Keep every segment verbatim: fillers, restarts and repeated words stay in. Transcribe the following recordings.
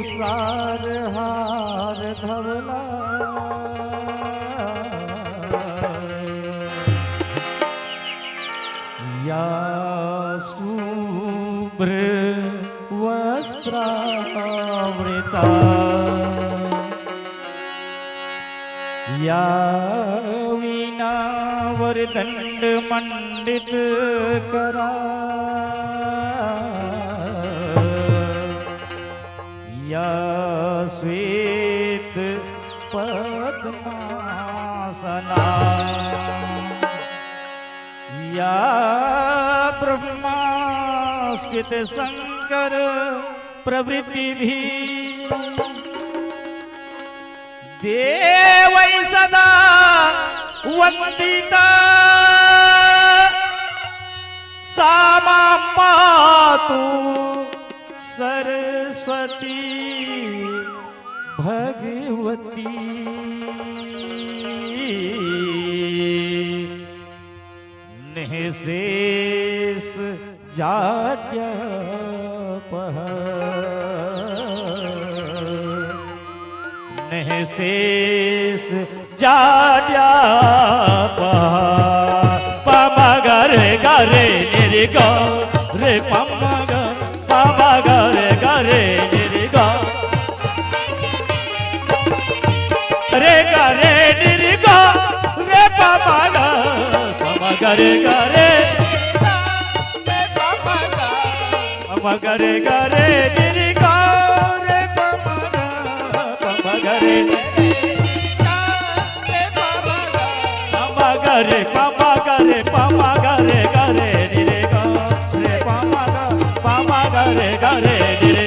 सारहार धवला। या शुभ्र वस्त्रावृता। या वीणा वरदंड मंडित करा। या श्वेत पद्मासना। या ब्रह्माच्युत शंकर प्रभृति भी देवै सदा वंदिता। सा मां पातु सरस्वती भगवती। निःशेष जाड्यापहा। निःशेष जाड्यापहा। पम ग रे ग रे नि रि ग रे पम ग, पम ग रे ग रे नि रि ग रे ग रे नि रि ग रे पम ग, पम ग रे ग रे, पम ग रे ग रे नि रि ग रे पम ग, पम ग रे, पम ग रे, पम ग रे, पम ग रे ग रे नि रि ग रे पम ग, पम ग रे ग रे नि रि।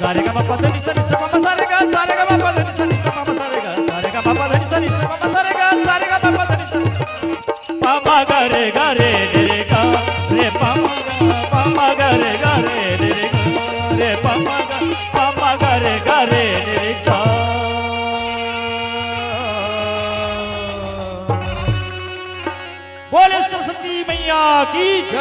सारे गा मा पा धा नि सा नि सा पा मा सारे गा, सारे गा मा पा धा नि सा नि सा पा मा सारे गा, सारे गा मा पा धा नि सा नि सा पा मा सारे गा, सारे गा मा पा धा नि सा नि सा। पा मा ग रे ग रे नि रि ग रे पा मा ग, पा मा ग रे ग रे नि रि ग रे पा मा ग, पा मा ग रे ग रे नि रि ग। बोले सरस्वती मैया की जय।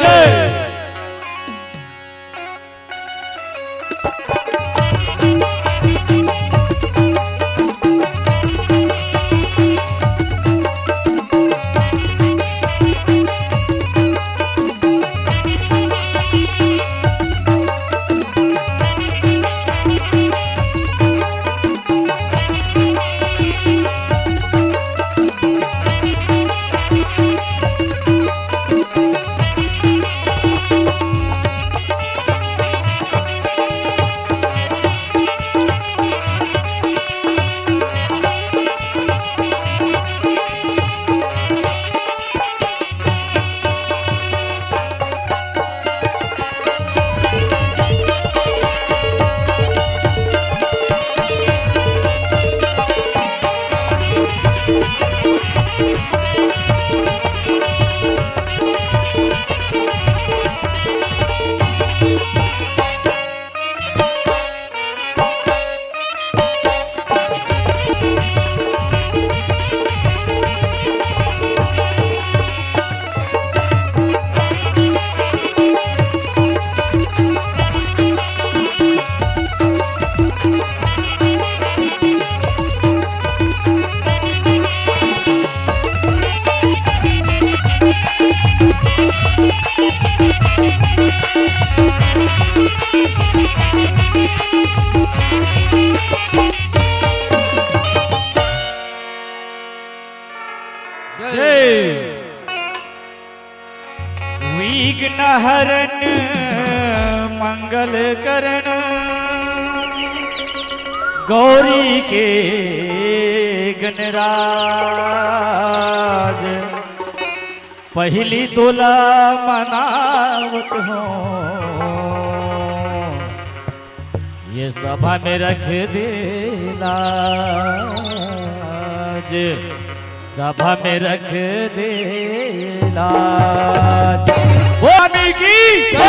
जय। विघ्न हरण मंगल करण गौरी के गणराज। पहिली तोला मनावत हों, ये सभा में रख दे लाज, सभा में रख दे लाज। स्वामी की जय।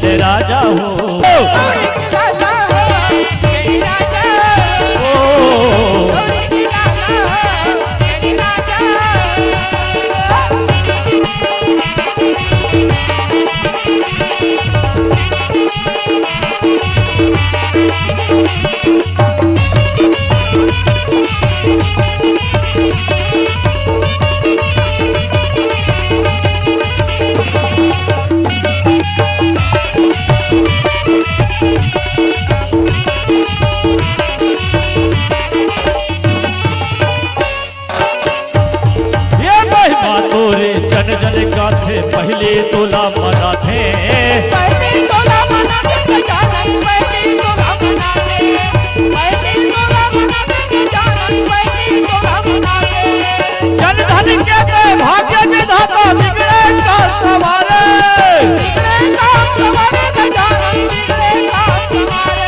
राजा हो। ये महिमा तोरे जन जन गाथे, पहले तोला मनाथे। पहले तोला मनाथे, गजानन, पहले तोला मनाथे। पहले तोला मनाथे, गजानन, पहले तोला मनाथे। जन धन के दे भाग्य विधाता, बिगड़े काम सवारे। बिगड़े काम सवारे, गजानन, बिगड़े काम सवारे।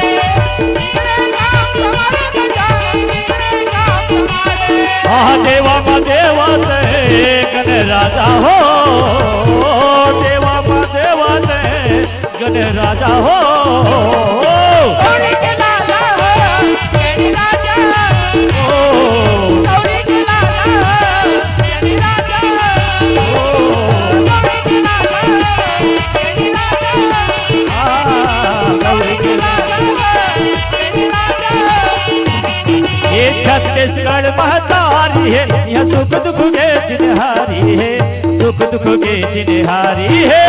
आह, देवा मा देवा ते गण राजा हो, देवा मा देवा ते गण राजा हो। गौरी के लाला हो, गण राजा। ओ। गौरी के लाला हो, गण राजा। ओ। गौरी के लाला हो, गण राजा। आ, गौरी के लाला हो, गण राजा। ये छत्तीसगढ़ महतारी हे, इहाँ सुख दुख के चिन्हारी हे, सुख दुख के चिन्हारी हे।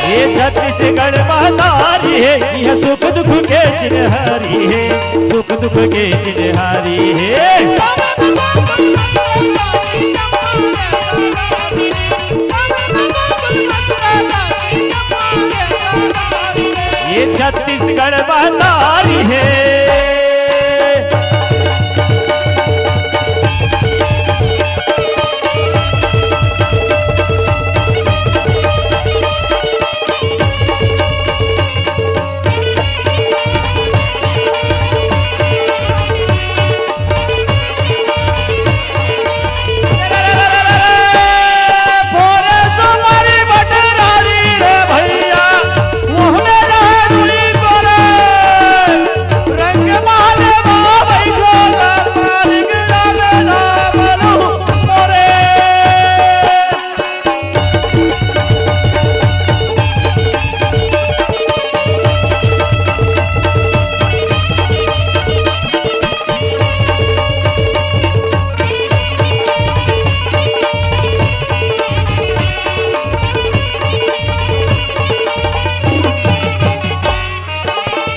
ये छत्तीसगढ़ महतारी हे, इहाँ सुख दुख के चिन्हारी हे, सुख दुख के चिन्हारी हे। ये छत्तीसगढ़ महतारी हे।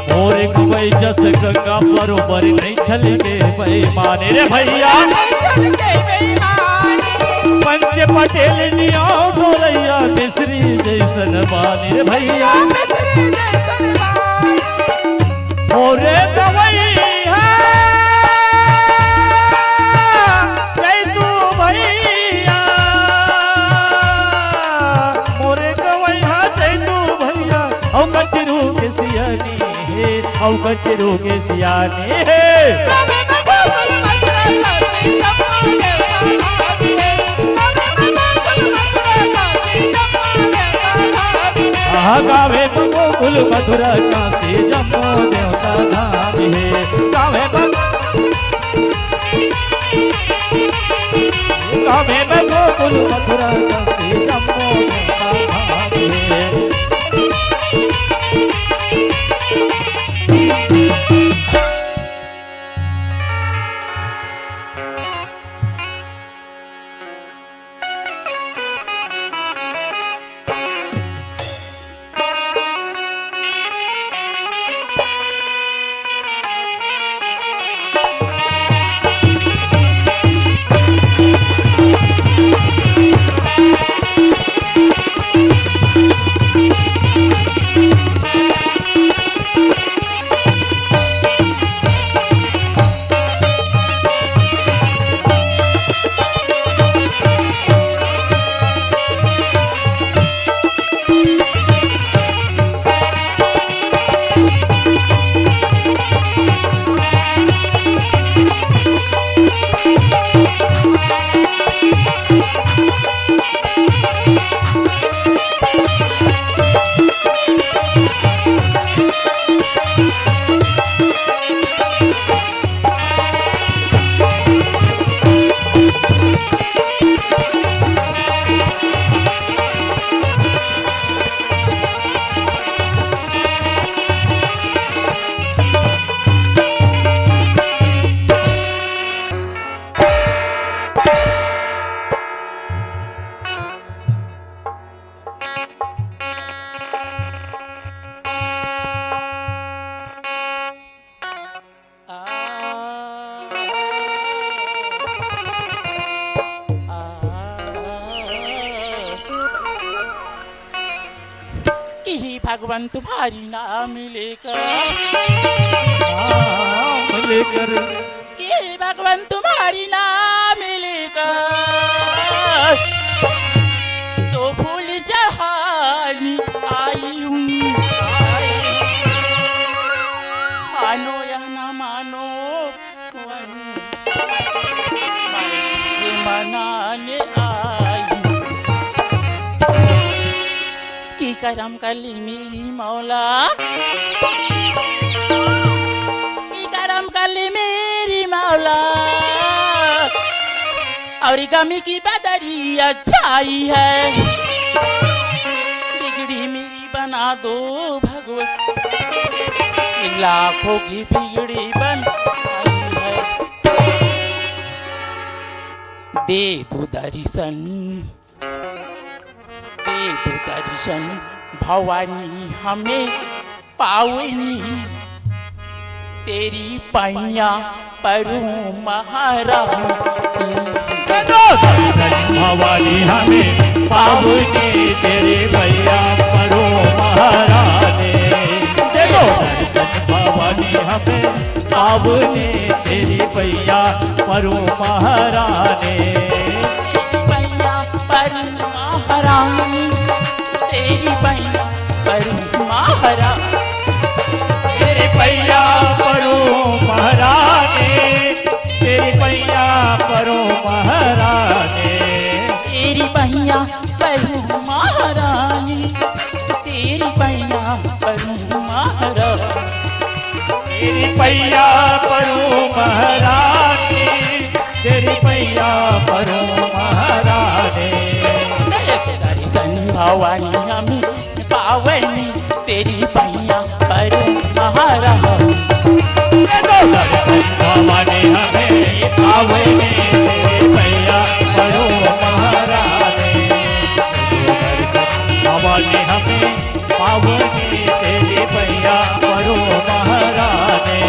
मोरे गवई जस गंगा बरोबर नइ छलके बेईमानी रे भइया। नइ छलके बेईमानी। पंच पटेल नियाव डोरैया मिश्री जइसन बानी रे भइया। मिश्री जइसन बानी। मोरे गवई हा जय तू भइया। मोरे गवई हा जय तू भइया। अउ कचरू के सियानी हे, अउ कचरू के सियानी हे। आहा, गावे म गोकुल मथुरा काशी जम्मो देवता धाम हे। गावे म, गावे म गोकुल मथुरा काशी जम्मो देवता धाम हे। भगवान तुम्हारी नाम लेकर, नाम लेकर। कि भगवान तुम्हारी नाम लेकर तो फूल चढ़ाने आई हूँ। मानो या ना मानो, वन मनाने आई। की करम कर ली मेरी मौला, की करम कर ली मेरी मौला। और गमी की बदरिया छाई है, बिगड़ी मेरी बना दो भगवती, लाखों की बिगड़ी बनाई है। दे दो दर्शन, दे दो दर्शन भवानी हमें पावनी, तेरी पैया परूं महारानी। दे दो दर्शन भवानी हमें पावनी, तेरी पैया परूं महारानी। दे दो दर्शन भवानी हमें पावनी, तेरी पैया परूं महारानी। पैया परूं महारानी, तेरी पैया परूं महारानी। तेरी पैया परूं महारानी, तेरी पैया परूं महारानी। तेरी पैया परूं महारानी, तेरी पैया परूं महारानी। तेरी पैया परूं महारानी, तेरी पैया परूं महारानी। दर्शन भवानी हमें पावनी, तेरी पैया परूं महारानी। दर्शन भवानी हमें पावनी, तेरी पैया परूं महारानी। दर्शन भवानी हमें पावनी, तेरी पैया परूं महारानी।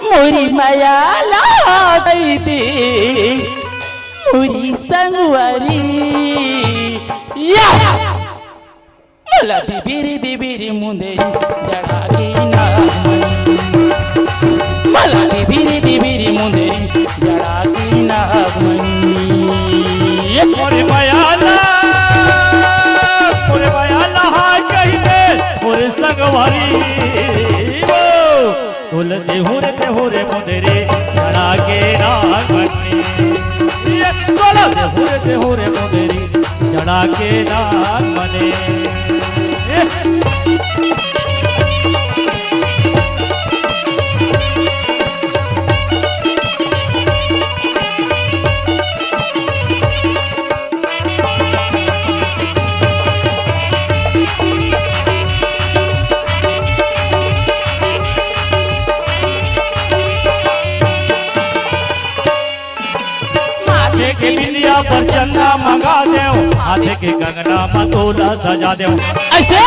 मोरी मया ला दई दे, मोरी संगवारी। या! मला दिबिरी दिबिरी मुंदेरी जड़ा की नागमनी। मला दिबिरी दिबिरी मुंदेरी जड़ा की नागमनी। मोरे मयाला, मोरे मयाला हा कही दे, मोरे संगवारी वो। तोल देहू रे देहू रे मुंदेरी जड़ा के नागमनी। ये तोल देहू रे देहू रे मुंदेरी जड़ा के नागमनी। ये माथे के बिंदिया बर चंदा मंगा देव, हाथ के कंगना म तोला सजा देव। अइसे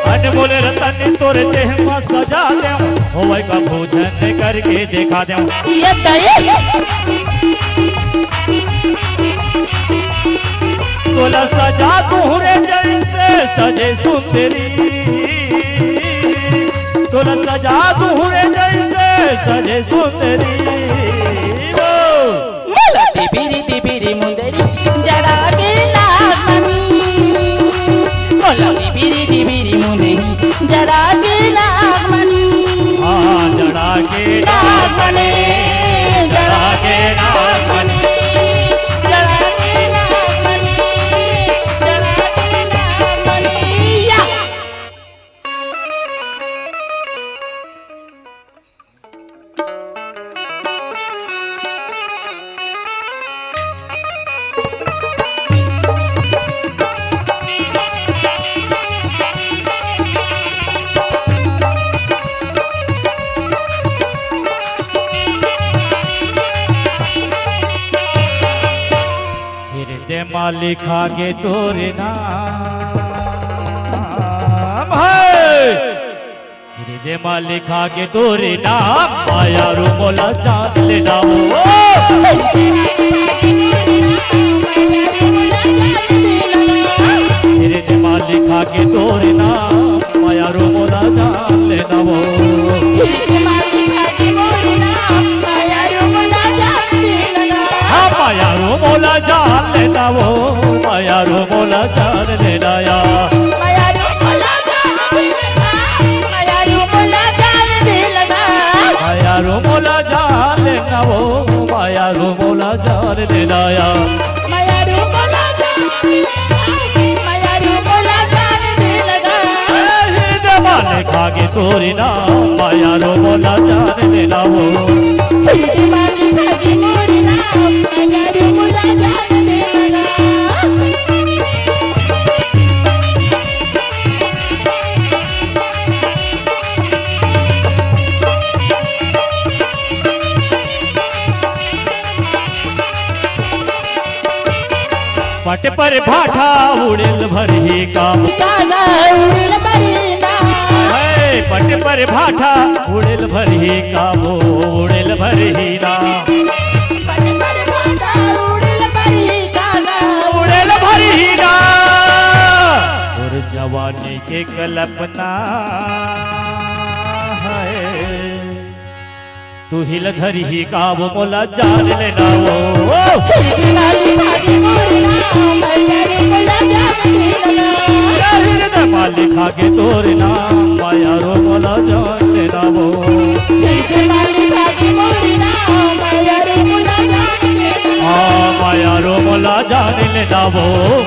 अनमोल रतन तोरे देह म सजा देव, होवय का भोजन करके देखा देव। ये दई। तोला सजा दूँ रे जइसे सजे सुंदरी, तोला सजा दूँ रे जइसे सजे सुंदरी। ओ। मोला तिबिरी तिबिरी मुंदरी जड़ा के नागमनी। मोला तिबिरी तिबिरी मुंदरी जड़ा के नागमनी। हाँ, जड़ा के नागमनी, जड़ा के नागमनी, जड़ा के नागमनी, जड़ा के नागमनी। या। हृदय मा लिखा के तोरे नाम है। हृदय मा लिखा के तोरे नाम, मायारू मोला जान लेना वो। हृदय मा लिखा के तोरे नाम, मायारू मोला जान लेना वो। हाँ, मायारू मोला जान लेना वो, मायारू मोला जान लेना या। मायारू मोला जान दे लगा। मायारू मोला जान दे लगा। मायारू मोला जान लेना वो, मायारू मोला जान दे लाया। मायारू मोला जान दे लगा। मायारू मोला जान दे लगा। ए, हृदय मा लिखा के तोरे नाम, मायारू मोला जान दे लावो। हृदय मा लिखा के तोरे नाम, मायारू मोला जान दे लगा। पट पर भाठा उड़ेल भरही का। काला उड़ेल भरही ना। हे, पट पर भाठा उड़ेल भरही का, वो उड़ेल भरही ना। पट पर भाठा उड़ेल भरही का ना। उड़ेल भरही ना। और जवानी के कल्पना है। तू हिल धरही का वो मोला जान लेना वो। ओ! हिल धरही का वो मोला जान लेना। या हृदय मा लिखा के तोरे नाम, मायारू मोला जान लेना वो। हिल धरही का वो मोला जान लेना। हाँ, मायारू मोला जान लेना वो।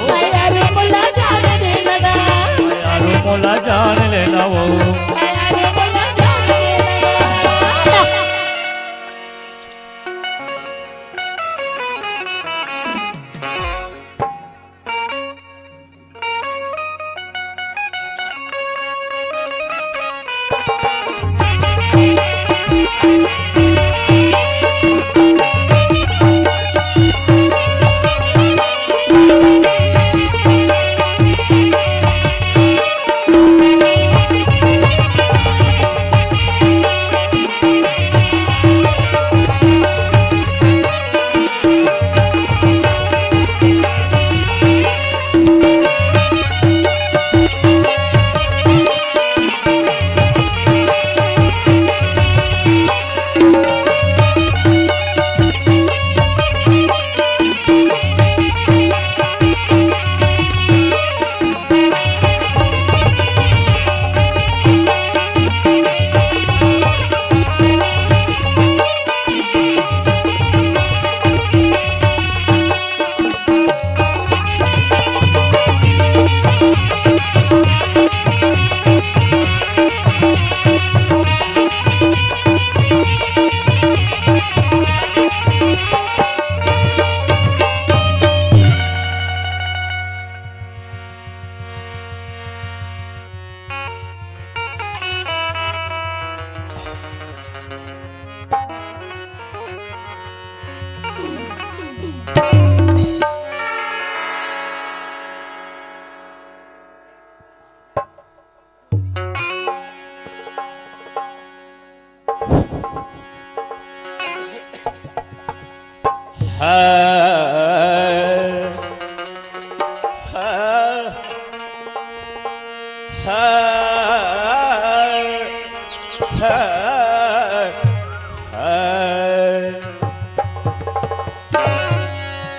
मायारू मोला जान लेना। मायारू मोला जान लेना वो। मायारू मोला जान लेना।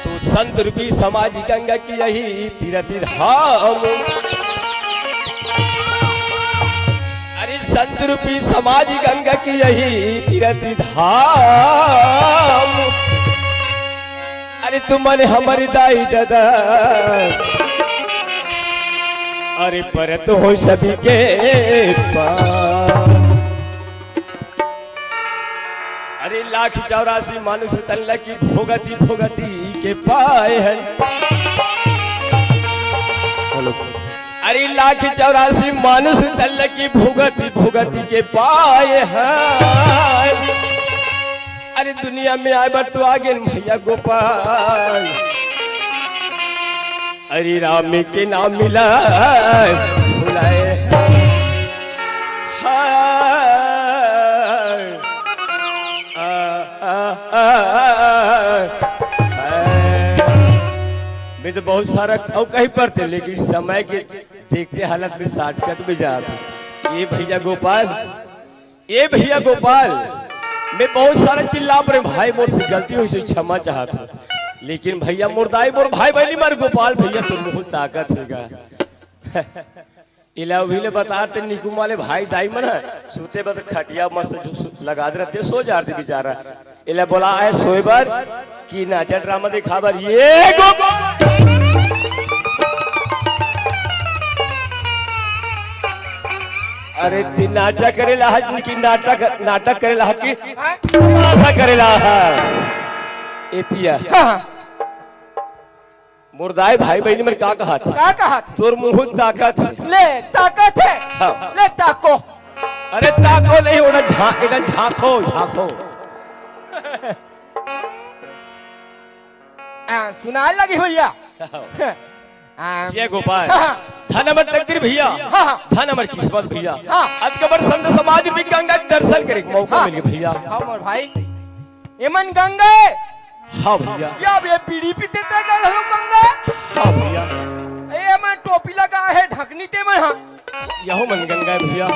तू संत रूपी समाज गंगा की यही तीरथ धाम। अरे संत रूपी समाज गंगा की यही तीरथ धाम। अरे तुमन हमर दाई ददा, अरे परत हो सभी के पार। अरे लाख चौरासी मानुष तन ल की भोगती भोगती के पाए हन। हेलो। अरे लाख चौरासी मानुष तन ल की भोगती भोगती के पाए हन। अरे दुनिया में आए बर तो आगे भैया गोपाल। अरे राम के नाम मिला भुलाए। हाय। आ, आ, आ, आ, हाय। मैं तो बहुत सारा अउ कही पड़ते, लेकिन समय के देखते हालत में shortcut में जात हे। ये भैया गोपाल, ए भैया गोपाल, मैं बहुत सारा चिल्ला परे भाई, मोर से गलती होइस, क्षमा चाहत हूँ। लेकिन भैया मोर दाई, मोर भाई बहनी, मोर गोपाल भैया तो बहुत ताकत हे गा। इला उही ले बता ते निकुम वाले भाई दाई मन ह, सुते बर खटिया मस्त जो सु-, लगा दे रहते, सो जाते बेचारा। एला बोला है सोए बर कि नाचा ड्रामा दिखा बर? ये गो-, अरे ती नाचा करेला है कि नाटक, नाटक करेला है कि तमाशा करेला है? एतिया। हाँ, हाँ। मोर दाई भाई बहनी मन का कहत हे? का कहत हे? तोर मुंह ताकत हे। ले, ताकत हे। हाँ। ले, ताको। अरे ताको नहीं, ओला झा-, एला झांको, झांको। आ, सुनाए लगी भैया। हाँ। आ, जय गोपाल। हाँ, हाँ। धन हमर तकदीर भैया। हाँ, हाँ। धन हमर किस्मत भैया। हाँ। आज के बड़ संत समाज में गंगा के दर्शन करे के मौका हाँ। मिल गया भैया। हाँ, मोर भाई। एमन गंगा ए। हाँ भैया। या अब ये बीड़ी पीते ते गए हो गंगा ए? हाँ भैया। ए मन टोपी लगा हे, ढकनी ते मन, हाँ। यहो मन गंगा ए भैया।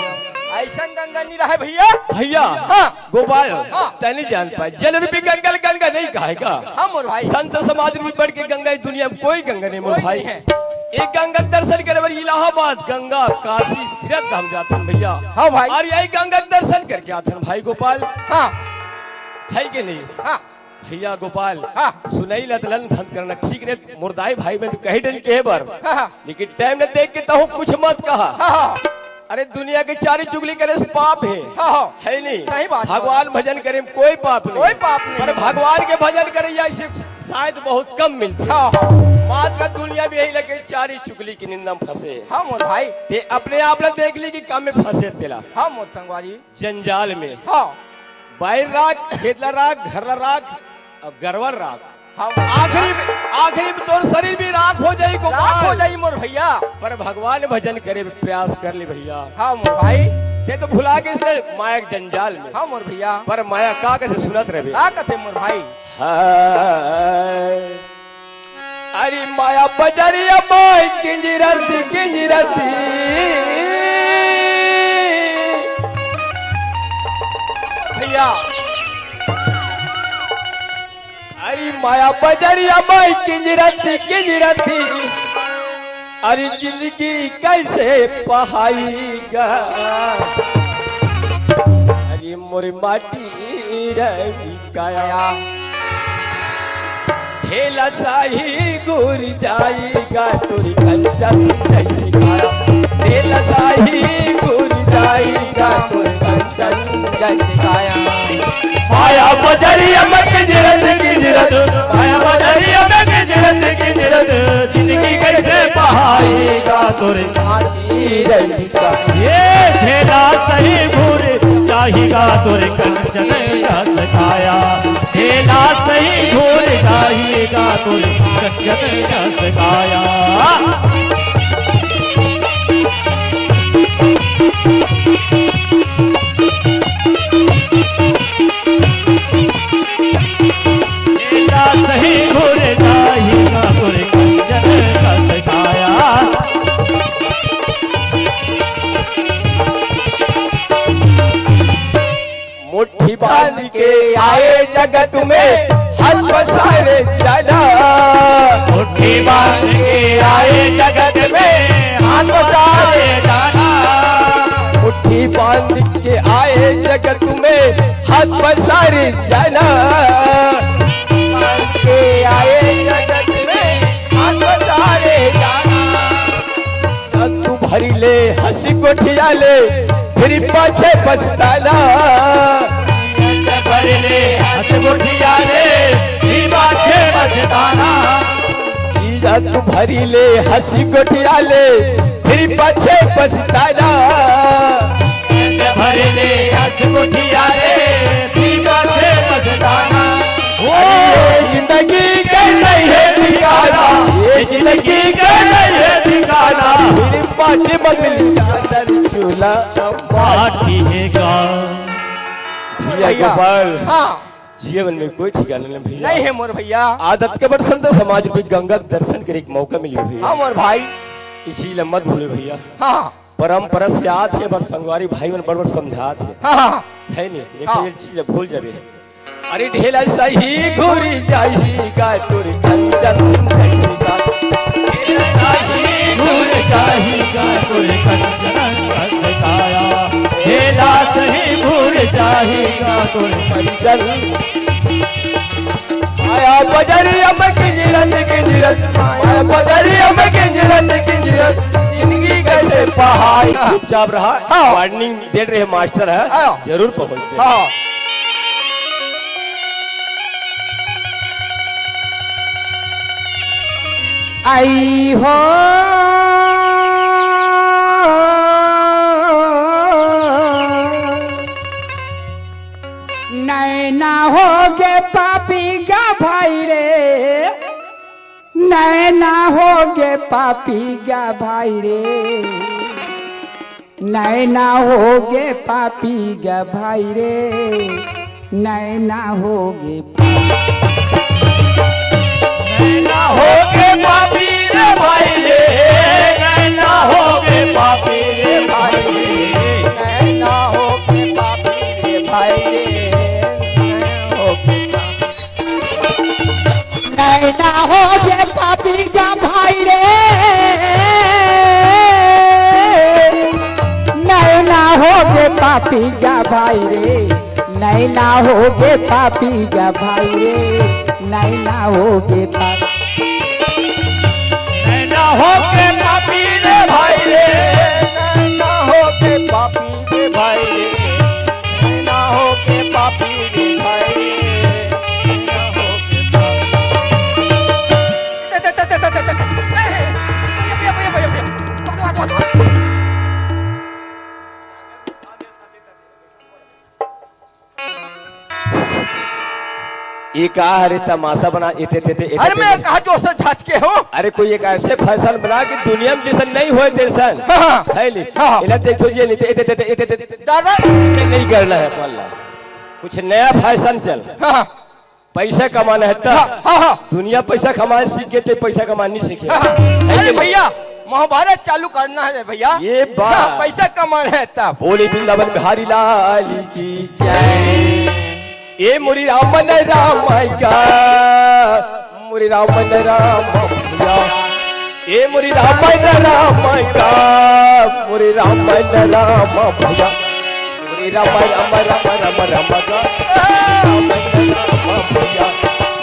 अइसन गंगा नहीं रहे भैया। भैया। हाँ। गोपाल, हाँ। तैं नहीं जान पाए। जल रूपी गंगा ल गंगा नहीं कहे का? हाँ मोर भाई। संत समाज रूपी बढ़ के गंगा इस दुनिया में कोई गंगा नहीं मोर कोई भाई। नहीं है। एक गंगा के दर्शन करे बर इलाहाबाद, गंगा, काशी, तीरथ धाम जाथन भैया। हाँ भाई। अउ यही गंगा के दर्शन करके आथन भाई गोपाल। हाँ। है कि नहीं? हाँ। भैया गोपाल, हाँ। सुनई ल त लन भंग करना ठीक नहीं, मोर दाई भाई मन तो कही डन के हे बर, हाँ, हाँ। लेकिन time न देख के तहूँ कुछ मत कहा। हाँ, हाँ। अरे दुनिया के चारी चुगली करे से पाप हे, हाँ, हाँ। है नहीं? सही बात है। भगवान भजन करे में कोई पाप नहीं। कोई पाप नहीं। पर भगवान के भजन करे या इसे शायद बहुत कम मिलथे। हाँ, हाँ। मात्र दुनिया में यही लगे चारी चुगली की निंदा में फंसे। हाँ मोर भाई। ते अपने आप ला देख ली कि काम में फंसे तेला। हाँ मोर संगवारी। जंजाल में। हाँ। बाहिर राख, खेत ला राख, घर ला राख, अब गरवा ल राख। हाँ। आखिरी में, आखिरी में तोर शरीर भी राख हो जाई गोपाल। राख हो जाई मोर भैया। पर भगवान भजन करे प्रयास कर ले भैया। हाँ मोर भाई। ते तो भुला के इसने माया के जंजाल में। हाँ मोर भैया। पर माया का कथे सुनत रहे। का कथे मोर भाई? हाँ। अरे माया बजरिया माई किंजरती किंजरती। भैया। अरे माया बजरिया माई किंजरती किंजरती। अरे जिंदगी कैसे पहाई गा। अरे मोर माटी रंग काया। ढेला साही घुर जाई गा तोर कंचन जैसी काया। ढेला साही घुर जाई गा तोर कंचन जैसी काया। माया बजरिया में किंजरत किंजरत, माया बजरिया में किंजरत किंजरत, जिंदगी कैसे पहाई गा तोर माटी रंग ये झेला सही घुर जाही गा तोर कंचन जस काया। झेला सही घुर जाही गा तोर कंचन जस काया। झेला सही मुट्ठी बांध के आए जगत में हाथ पसारे जाना। मुट्ठी बांध के आए जगत में हाथ पसारे जाना। मुट्ठी बांध के आए जगत में हाथ पसारे जाना। बांध के आए जगत में हाथ पसारे जाना। तू भरी ले हंसी गोठिया ले, फिर पाछे पछताना। भरी ले हंसी गोठिया ले, फिर पाछे पछताना। जीजा तू भरी ले हंसी गोठिया ले, फिर पाछे पछताना। भरी ले हंसी गोठिया ले, फिर पाछे पछताना। ओ, ये जिंदगी के नहीं है ठिकाना, ये जिंदगी के नहीं है ठिकाना। फिर पाछे बदली चादर चोला बाटी है का। भैया भैया। गोपाल, हाँ। जीवन में कोई ठिकाना नहीं भैया। नहीं है मोर भैया। आदत के बड़ संत समाज रूपी गंगा के दर्शन करे एक मौका मिली भैया। हाँ मोर भाई। इसी ल मत भूले भैया। हाँ। परंपरा से आत हे, बर संगवारी भाई मन बड़ बड़ समझात हे। हाँ, हाँ। है नहीं, नहीं हाँ। तो ये चीज भूल जाबे। अरे ढेला सही घुर जाही गा तोर कंचन सही गा। ढेला सही घुर जाही गा तोर कंचन सही काया। ढेला सही घुर जाही गा तोर कंचन। आया बजरिया में किंजरत, किंजरत, आया बजरिया में किंजरत, किंजरत, जिंदगी कैसे पहाड़। चुपचाप रहा, हाँ। Warning दे रहे मास्टर है, हाँ। जरूर पहुंचे। हाँ। आई हो नैना हो गे पापी गा भाई रे, नैना हो गे पापी गा भाई रे, नैना हो गे पापी गा भाई रे, नैना हो गे पापी। नैना हो गे पापी रे भाई रे, नैना हो गे पापी रे भाई रे, नैना हो गे पापी रे भाई रे, नैना हो गे पापी। नैना हो गे पापी गा भाई रे, नैना हो गे पापी गा भाई रे, नैना हो गे पापी गा भाई रे, नैना हो गे पापी। नैना हो गे पापी रे भाई रे, नैना हो गे पापी रे भाई रे, नैना हो गे पापी रे भाई रे, नैना हो गे पापी। ये का हरे तमाशा बना, एते, तेते, एते, अरे मैं तेते। कहा जोर से झाँच के हूँ। अरे कोई एक ऐसे फैशन बना कि दुनिया में जैसन नहीं होए तैसन। हाँ, हाँ। है नहीं? हाँ, हाँ। इला देखो जी, नहीं, एते, तेते, एते, तेते। दादा। इसे नहीं करना है, पल्ला। कुछ नया फैशन चल। हाँ, हाँ। पैसा कमाना है तब। हाँ, हाँ, हाँ। दुनिया पैसा कमाए सीख गए, तो पैसा कमाना नहीं सीखे। हाँ, हाँ। है अरे कि नहीं? भैया, महाभारत चालू करना है भैया। ये बात। हाँ, पैसा कमाना है तब। बोले वृंदावन बिहारी लाल की जय। ए मोरी रामन राम का, मोरी रामन राम भैया। ए मोरी रामन राम का, मोरी रामन राम भैया। मोरी राम राम राम राम राम का, रामन राम भैया।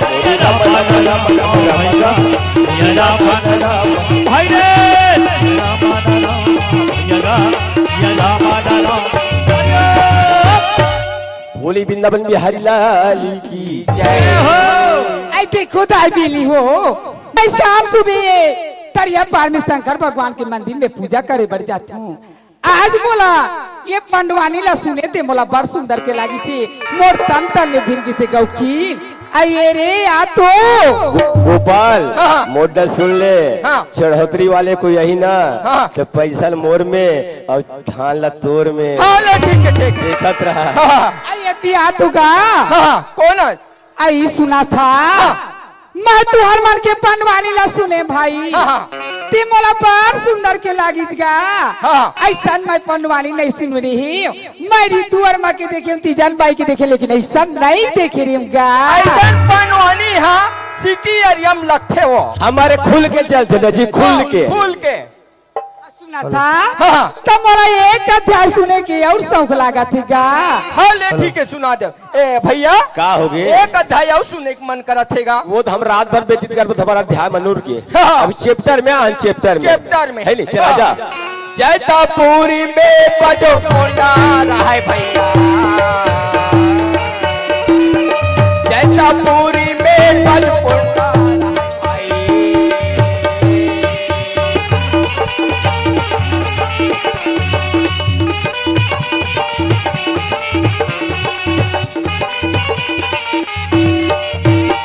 मोरी राम राम राम राम राम का, मोरी रामन राम। भाई रे। बोली वृंदावन बिहारी लाल की जय हो। आई देखो दाई बेली हो, मैं शाम सुबह तरिया पार में शंकर भगवान के मंदिर में पूजा करे बर जात हूँ। आज मोला ये पंडवानी ला सुने ते मोला बड़ सुंदर के लागी से मोर तन तन में भिन गिसे गौकीन। अये रे, आ तो। गो-, गोपाल, हाँ, हाँ। मोर डर सुन ले। हाँ। चढ़ोतरी वाले कोई यही ना, हाँ। तो पैसा मोर में और धान ला तोर में। हाँ, ले, ठीक है, ठीक है। देखत रहा। हाँ, हाँ। अये, एती आ तू गा। हाँ, हाँ, कौन है? अई सुना था। हाँ। मैं तुहर मन के पंडवानी ला सुने भाई। हाँ, हाँ। ते मोला बड़ सुंदर के लागिस गा। हाँ। अइसन मैं पंडवानी नहीं सुने रहेंव। मैं ऋतु वर्मा के देखेंव, तीजन बाई के देखेंव, लेकिन अइसन नहीं देखे रहेंव गा। अइसन पंडवानी हा सिटी एरिया में लगथे वो। हमर खुल के चलथे जी, खुल हाँ, के। खुल के। सुनत हस? हाँ, हाँ। त मोला एक अध्याय सुने के अउ शौक लागत हे गा। हाँ, ले ठीक हे, सुना दे। ए भइया, का होगे? एक अध्याय अउ सुने के मन करत हे गा। वो तो हम रात भर व्यतीत करबो, हमारा अध्याय मनूर के। हाँ। अभी चैप्टर में आन, चैप्टर में। चैप्टर में। हे नहीं, चला जा। हाँ। जैतापुरी में बजो कोंडा रहय भइया। जैतापुरी में बजो कोंडा रहय भाई।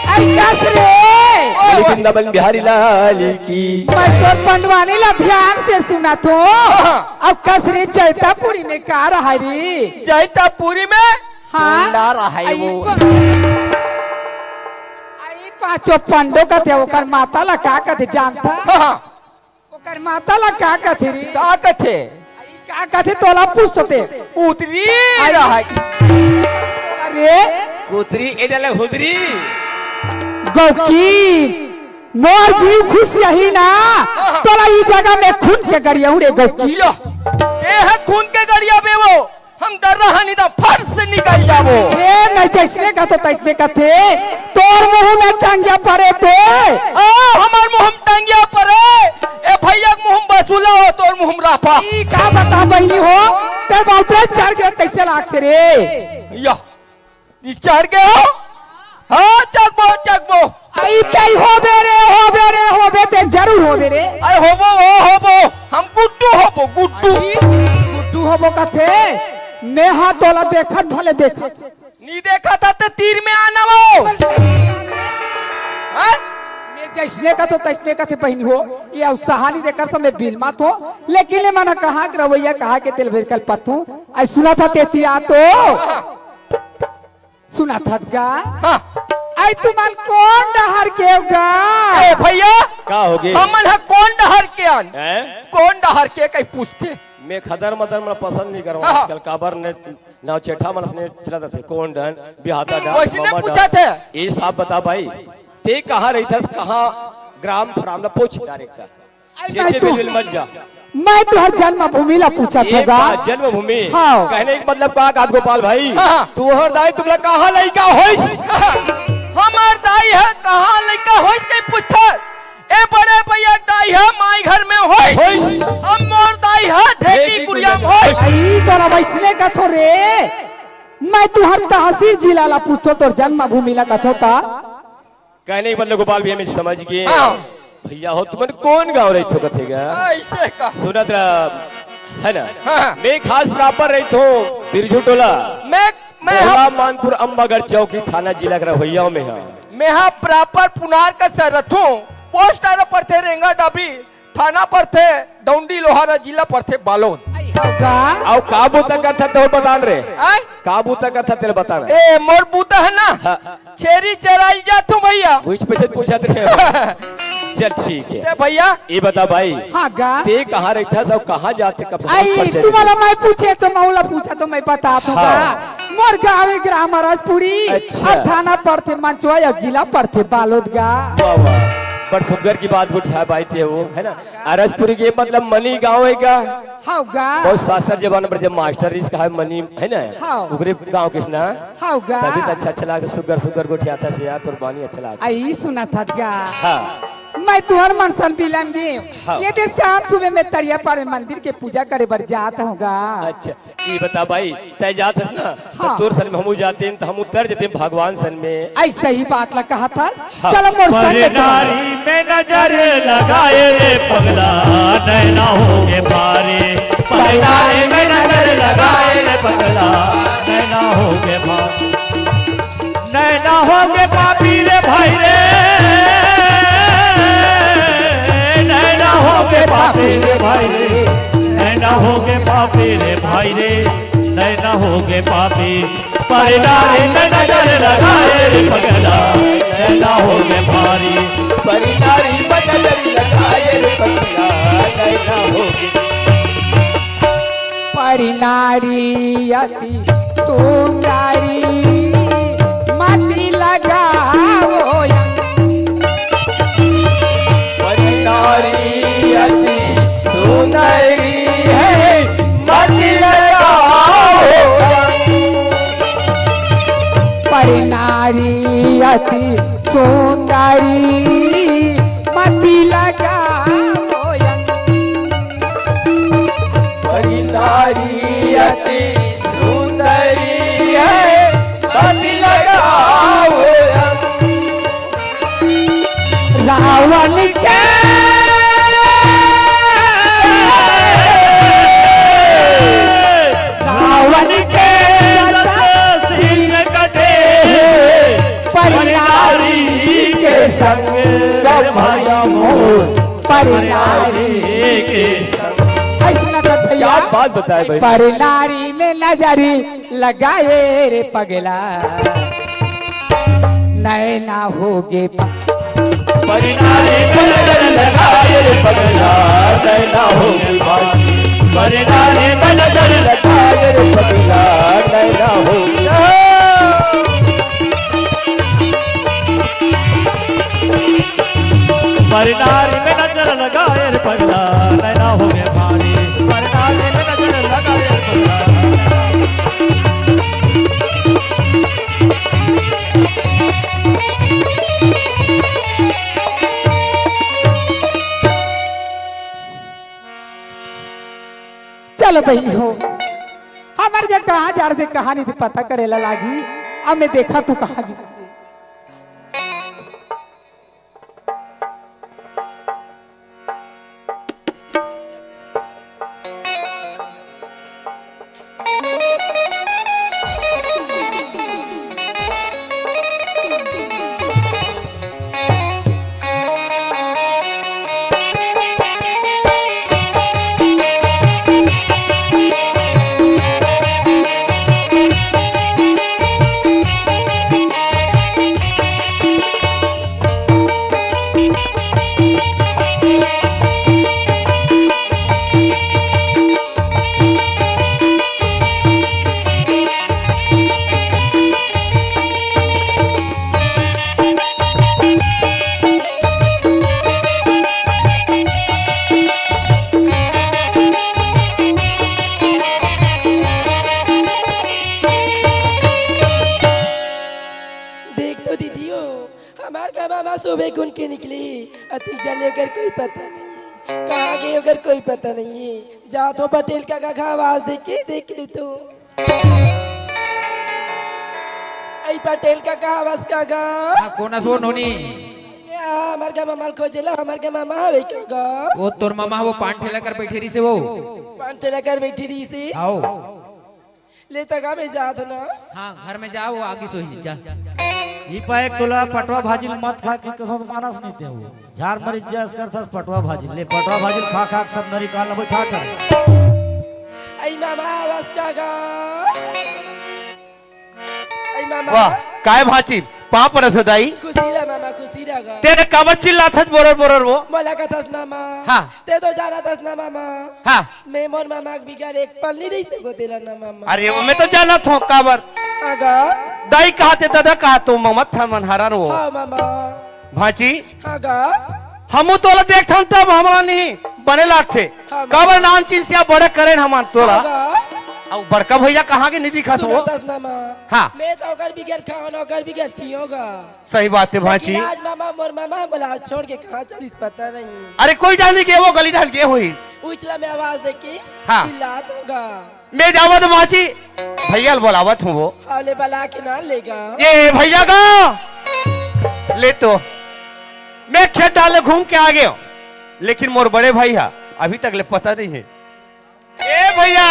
अरे कस रे? बोल वृंदावन बिहारी लाल की। मैं तोर पंडवानी ला ध्यान से सुनत हंव। हाँ। अब कस रे, जैतापुरी में का रहय रे? जैतापुरी में हाँ। कोंडा रहय अई वो। को-, अई पांचों पंडो कथे, ओकर माता ला का कथे जानत हस? हाँ, हाँ। ओकर माता ला का कथे रे? का कथे? अई का कथे तोला पूछत हंव ते। कुतरी अई रहय। अरे। कुतरी, ए डाले हुदरी। गौकी, मोर जीव खुश यही ना, तोला ई जगह में खून के गड़ियाहूं रे गौकी। यो, ए हे खून के गड़ियाबे वो। हम दर्रा हनी त फट से निकल जाबो। ए, मैं जइसने कथंव तइसने कथे। तोर मुंह में टंगिया परे ते। ओ, हमर मुंह में टंगिया परे। ए भइया के मुंह में बसुला हो, तोर मुंह में राफा। ई का बता बहिनी हो, ते बहुते चढ़ गे तइसे लागथे रे। या, ई चढ़ गे हो? हाँ, चकबो, चकबो। अई कई होबे रे, होबे रे, होबे ते जरूर होबे रे। अरे होबो, हो होबो, हम गुड्डू होबो, गुड्डू। अई गुड्डू होबो कथे, मैं हा तोला देखत भले देखत। नी देखत हस ते तीर में आना वो। हाँ? मैं जइसने कथंव तइसने कथे बहिनी हो, ये उत्साह नी देकर से मैं बिलमत हंव, लेकिन ये मन कहाँ के रवैया, कहाँ के तेल भेज कल पथू। अई सुनत हस तेतिया तो। सुनत हस गा? हाँ। अई तुमन कोन डहर के हो गा? ए भइया, का होगे? हमन ह कोन डहर के अन? हैं? कोन डहर के कहीं पूछथे? मैं खदर मदर मन पसंद नहीं करंव हाँ, हाँ। आजकल, काबर ने नाव चेठा मन से चला जाथे, कोन डहर, बिहाता डहर, वइसने ममा पूछत डहर। हे। ये साफ बता भाई, ते कहाँ रहिथस, कहाँ ग्राम फराम ला पूछ डायरेक्ट। अरे चेचे मैं तो, बिलबिल मत जा। मैं तुंहर जन्मभूमि ला पूछत हंव गा। जन्मभूमि? हाँ। कहने के मतलब का कहत गोपाल भाई? हाँ, हाँ। तुंहर दाई तुमला कहाँ लइका होइस? हमर दाई ह कहाँ लइका होइस कहीं पूछथस? ए बड़े भइया दाई ह माई घर में होइस। होइस। अब मोर दाई ह ढेकी कुरिया में होइस। अई तोला वइसने कथंव रे। मैं तुंहर तहसील जिला ला पूछथंव, तोर जन्मभूमि ला कथंव त। कहने के मतलब गोपाल भइया मैं समझ गेंव। हाँ। भइया हो तुमन कोन गांव रहिथो कथे गा? अइसे का? सुनत रह, है ना? हाँ, हाँ। मैं खास proper रहिथों बिरजू टोला। मैं, मैं भोला हम मानपुर अम्बागढ़ चौकी थाना जिला के रहवइया में हा। मैं हा proper पुनार कस रहिथों। Post आना पड़थे रेंगा डाबी। थाना पड़थे डौंडी लोहारा, जिला पड़थे बालोद। अई हव गा। अउ का बूता करथस तेला बतान रे? आय? का बूता करथस तेला बतान। ए, मोर बूता हे ना? हाँ। छेरी चराय ल जाथों भइया। उहीच पइसे पूछत रहे। चल ठीक हे। ए भइया। ये बता भाई। हाँ गा। ते कहाँ रहिथस अउ कहाँ जाथे कब अई, परिचय तुमन ला मैं पूछेंव त मैं ओला पूछा त मैं बतात हंव गा। हाँ। मोर गाँव हे ग्राम अरजपुरी। अच्छा। अउ थाना पड़थे मंचवा अउ जिला पड़थे बालोद गा। वाह, वाह। बड़ सुग्घर के बात उठाय भाई ते वो, है ना? अरजपुरी के मतलब मनी गांव हे का? हव गा। बहुत सासर जमाना पर जब मास्टर रिहिस का हे मनी, है ना? हव। ओकरे गांव के ना? हव गा। तभी त अच्छा, अच्छा लागथे, सुग्घर, सुग्घर गोठियाथस यार, तोर बानी अच्छा लागथे। अई सुनत हस गा। हाँ। मैं तुंहर मन सन बिलम गेंव। हाँ। ये दे शाम सुबह मैं तरिया पार में मंदिर के पूजा करे बर जात हंव गा। अच्छा। ये बता भाई, तैं जात हस ना, त हाँ। तोर सन में हमू जातेन, त हमू तर जतेन भगवान सन में। अइसे ही बात ला कहत हस। हाँ। चलो मोर सन में परनारी में नजर लगाए रे पगला, नैना होगे भारी। परनारी में नजर लगाए रे पगला, नैना होगे भारी। नैना होगे पापी रे भाई रे, नैना होगे पापी रे भाई रे, नैना होगे पापी रे भाई रे, नैना हो होगे पापी, पर नारी में नजर लगाए रे पगला, नैना होगे भारी। पर नारी में नजर लगाए रे पगला, नैना होगे। पर नारी अति सुंदरी, मति लगाओ। पर नारी अति सुंदरी है, मति लगाओ। पर नारी अति सुंदरी, मति लगाओ। पर नारी अति सुंदरी है, मति लगाओ। रावण के, रावण के सिंह कटे, पर नारी के संग भया मोर, पर नारी के संग। ऐसे ना कर भैया। क्या बात बताए भाई। पर नारी में नजरी लगाए रे पगला, नैना होगे पा-। पर नारी में नजर लगाए रे पगला, नैना होगे पापी। पर नारी में नजर लगाए रे पगला, नैना होगे। पर नारी में नजर लगाए रे पगला, नैना होगे भारी। पर नारी में नजर लगाए रे पगला। चलो बहिनी हो, हमर जग कहाँ जा रहे थे, कहाँ नहीं थे, पता करे ला लागी। अब मैं देखा तू कहाँ गिर। देख तो दीदी हो, हमार का मामा सुबह गुन के निकली, अति जल्दी ओकर कोई पता नहीं, कहाँ गए ओकर कोई पता नहीं। जा तो पटेल काका का आवाज देख के देख ले तू। आई पटेल काका, आवाज काका। हाँ, कोन अस वो नोनी? या, हमार का मामा खोजे ला, हमार का मामा हवे काका। वो तोर मामा, वो पान ठेला कर बैठे रही से वो। पान ठेला कर बैठे रही से? आओ। ले तका में जात हो ना। हाँ, घर में जा, वो आगे सोई जा। ई पाए तोला पटवा भाजी मत खा के कसम मानस नहीं ते वो। झार मरी जस कर सस पटवा भाजी। ले पटवा भाजी खा खा के सब नरी काल बैठा कर। आई मामा, आवाज काका। आई मामा। वाह, काय भांची, पाँव परत हो दाई। खुशी रह मामा, खुशी रह गा। तेरे काबर चिल्लाथस बोरर बोरर वो? मोला कथस ना माँ। हाँ। ते तो जानथस ना मामा। हाँ। मैं मोर मामा के बिगर एक पल नहीं रह सको तेला ना मामा। अरे वो मैं तो जानत हूँ काबर। आगा। दाई कहा ते दादा कहा तो ममत था मन हरान वो। हाँ मामा। भांची। हाँ गा। हमू तोला देखथन तब हमला नहीं बने लागथे। हाँ, काबर नान चीज से बड़े करेन हमन तोला। हाँ गा। अउ बड़का भैया कहाँ के नहीं दिखत हो? सुनो तस ना माँ। हाँ। मैं तो ओकर बिगर खाओ ना, ओकर बिगर पियो गा। सही बात है भांची। लेकिन आज मामा, मोर मामा बोला छोड़ के कहाँ चलिस पता नहीं। अरे कोई डाल नहीं गए, वो गली डाल गए हुई। उछला में आवाज दे के हाँ। चिल्ला दूंगा। मैं जावत भांची, भैया ल बोलावत हूँ वो। हाँ, ले बला के ना लेगा। ए भैया गा, ले तो मैं खेत डाले घूम के आ गयो, लेकिन मोर बड़े भाई हा अभी तक ले पता नहीं है। ए भैया,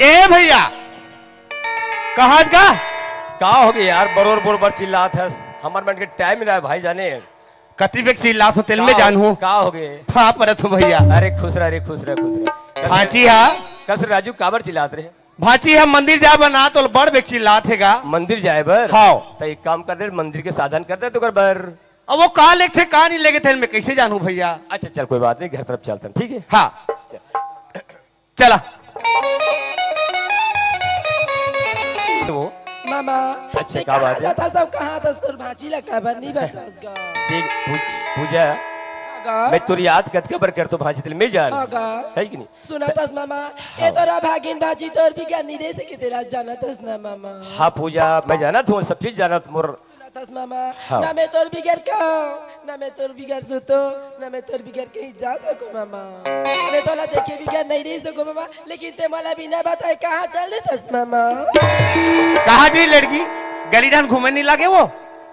ए भैया, कहाँ का? का होगे यार, बरोर बरोर चिल्लात हस? हमर मन के टाइम नहीं रहा भाई जाने। कति बेक चिल्लात हो तेल में का हो-, जानहूँ। का होगे? हाँ, परत हो भैया। अरे खुश रह रे, खुश रह, खुश रह। कस-, भांची हा। कस राजू काबर चिल्लात रहे? भांची हा मंदिर जाए बर ना तो बड़ बेक चिल्लात हे गा। मंदिर जाए बर? हाँ। त एक काम कर दे, मंदिर के साधन कर दे तो कर बर। अब वो का लेगथे, का नहीं लेगथे, मैं कैसे जानहूँ भैया? अच्छा चल, कोई बात नहीं, घर तरफ चलते हैं, ठीक है? हाँ। चल। चला। वो मामा, अच्छा, ते का कहाँ बात है? जाता सब, कहाँ तस तोर भांची ला काबर नहीं बतास गा? देख, पू-, पूजा, हाँ गा। मैं तोर याद कतका बर करतो भांची तेल में जान। हाँ गा। है कि नहीं? सुनतस मामा, हाँ। ये तोरा भागिन भांची तोर बिगर नहीं रह सके तेला जानतस ना मामा। हाँ पूजा, मैं जानत हूँ, सब चीज जानत मोर। सुनतस मामा, हाँ। ना मैं तोर बिगर खाओ, ना मैं तोर बिगर सुतो, ना मैं तोर बिगर कहीं जा सको मामा। मैं तोला देखे बिगर नहीं रह सको मामा, लेकिन ते मोला बिना बताए कहाँ चल देतस मामा? कहाँ जी लड़की? गली डान घूमे नहीं लागे वो?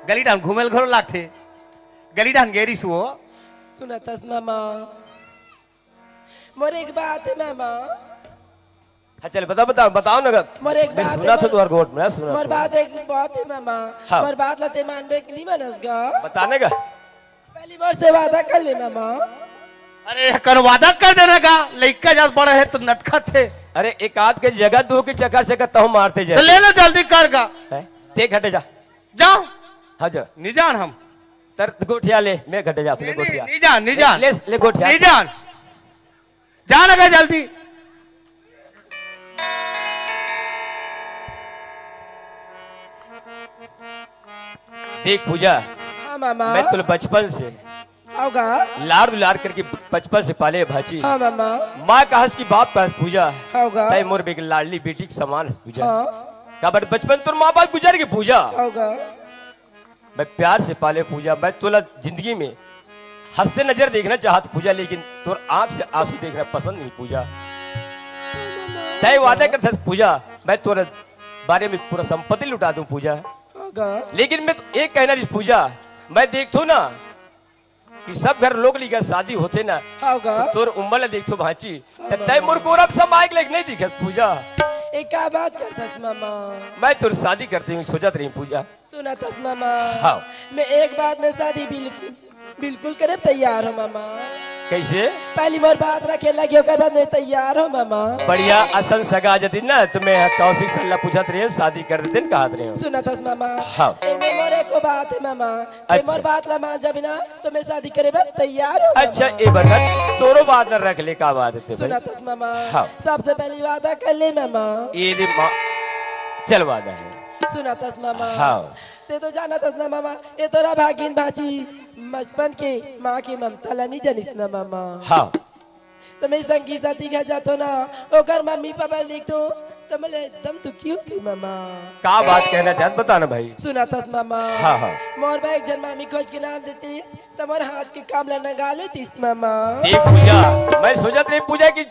गली डान घूमे घरो लागथे। गली डान गेरिस वो। सुनतस मामा, मोर एक बात है मामा। हाँ, चल, बताओ, बताओ, बताओ ना गा। मोर एक मैं बात सुना है, था तुम्हारे गोठ में, सुना मोर था। बात एक बात है मामा। हाँ। मोर बात ला ते मानबे कि नहीं मानस गा? बताने का। पहली बार से वादा कर ले मामा। अरे, कर वादा कर देना का, लइका जात बड़ा है तो नटखत है। अरे, एक आध के जगह दो के चक्कर से कहता हूँ मारते जाए। तो ले लो जल्दी कर का। हैं? ते घटे जा। जाओ। हाँ, जा। नहीं जान हम। तर गोठिया ले, मैं घटे जा, सुने नहीं, गोठिया। नहीं जान, नहीं जान। ले, ले गोठिया। नहीं जान। जान का जल्दी। देख पूजा, हाँ मामा। मैं तुल बचपन से आओगा। लाड़ दुलार करके बचपन से पाले भांची। हाँ मामा। माँ का हंस की बाप का हंस पूजा। आओगा। तय मोर बेग लाडली बेटी के समान हंस पूजा। हाँ। काबर बचपन तोर माँ बाप गुजर के पूजा। आओगा। मैं प्यार से पाले पूजा, मैं तोला जिंदगी में हंसते नजर देखना चाहत पूजा, लेकिन तोर आंख से आंसू देखना पसंद नहीं पूजा। तय वादा करथस पूजा, मैं तोरे बारे में पूरा संपत्ति लुटा दूं पूजा। हाँ गा। लेकिन मैं तो एक कहना रहिस पूजा, मैं देखथो ना कि सब घर लोग लिखा शादी होथे ना, हाँ गा। तो तोर उम्र ला देखथो भांची, हाँ त तय मामा। मोर कोरब समाइक लायक नहीं दिखस पूजा। ए का बात करथस मामा? मैं तोर शादी करते हुए सोचत रही पूजा। सुनतस मामा। हाँ। मैं एक बात में शादी बिल्कुल, बिल्कुल करे तैयार हूँ मामा। कैसे? पहली मोर बात रखे लगी, ओकर बाद मैं तैयार हूँ मामा। बढ़िया असन सगा जतिन ना, तो मैं कौशिक सल्ला पूछत रहे हूँ, शादी कर देते न कहत रहे हूँ। सुनतस मामा। हाँ। एमे मोर एको बात है मामा। ए अच्छा। मोर बात ला मान जाबे ना, तो मैं शादी करे बर तैयार हूँ अच्छा, मामा। ए बरकत, तोरो बात ला रख ले, का बात है भाई? सुनतस मामा। हाँ। सबसे पहली वादा कर ले मामा। ए रे माँ, चल वादा है। सुनतस मामा। हाँ। ते तो जानतस ना मामा, ए तोरा भागिन भांची बचपन के माँ के ममता ला नहीं जानिस ना मामा। हाँ। तो मैं संगी साथी घर जातो ना, ओकर मम्मी पापा ल देखतो, तो मैं एकदम दुखी होती मामा। का बात कहना चाहत, बता ना भाई। सुनतस मामा। हाँ, हाँ। मोर बर एक झन मामी खोज के नाम देतिस, तो मोर हाथ के काम ला नगा लेतिस मामा। देख पूजा, मैं सोचत रही पूजा कि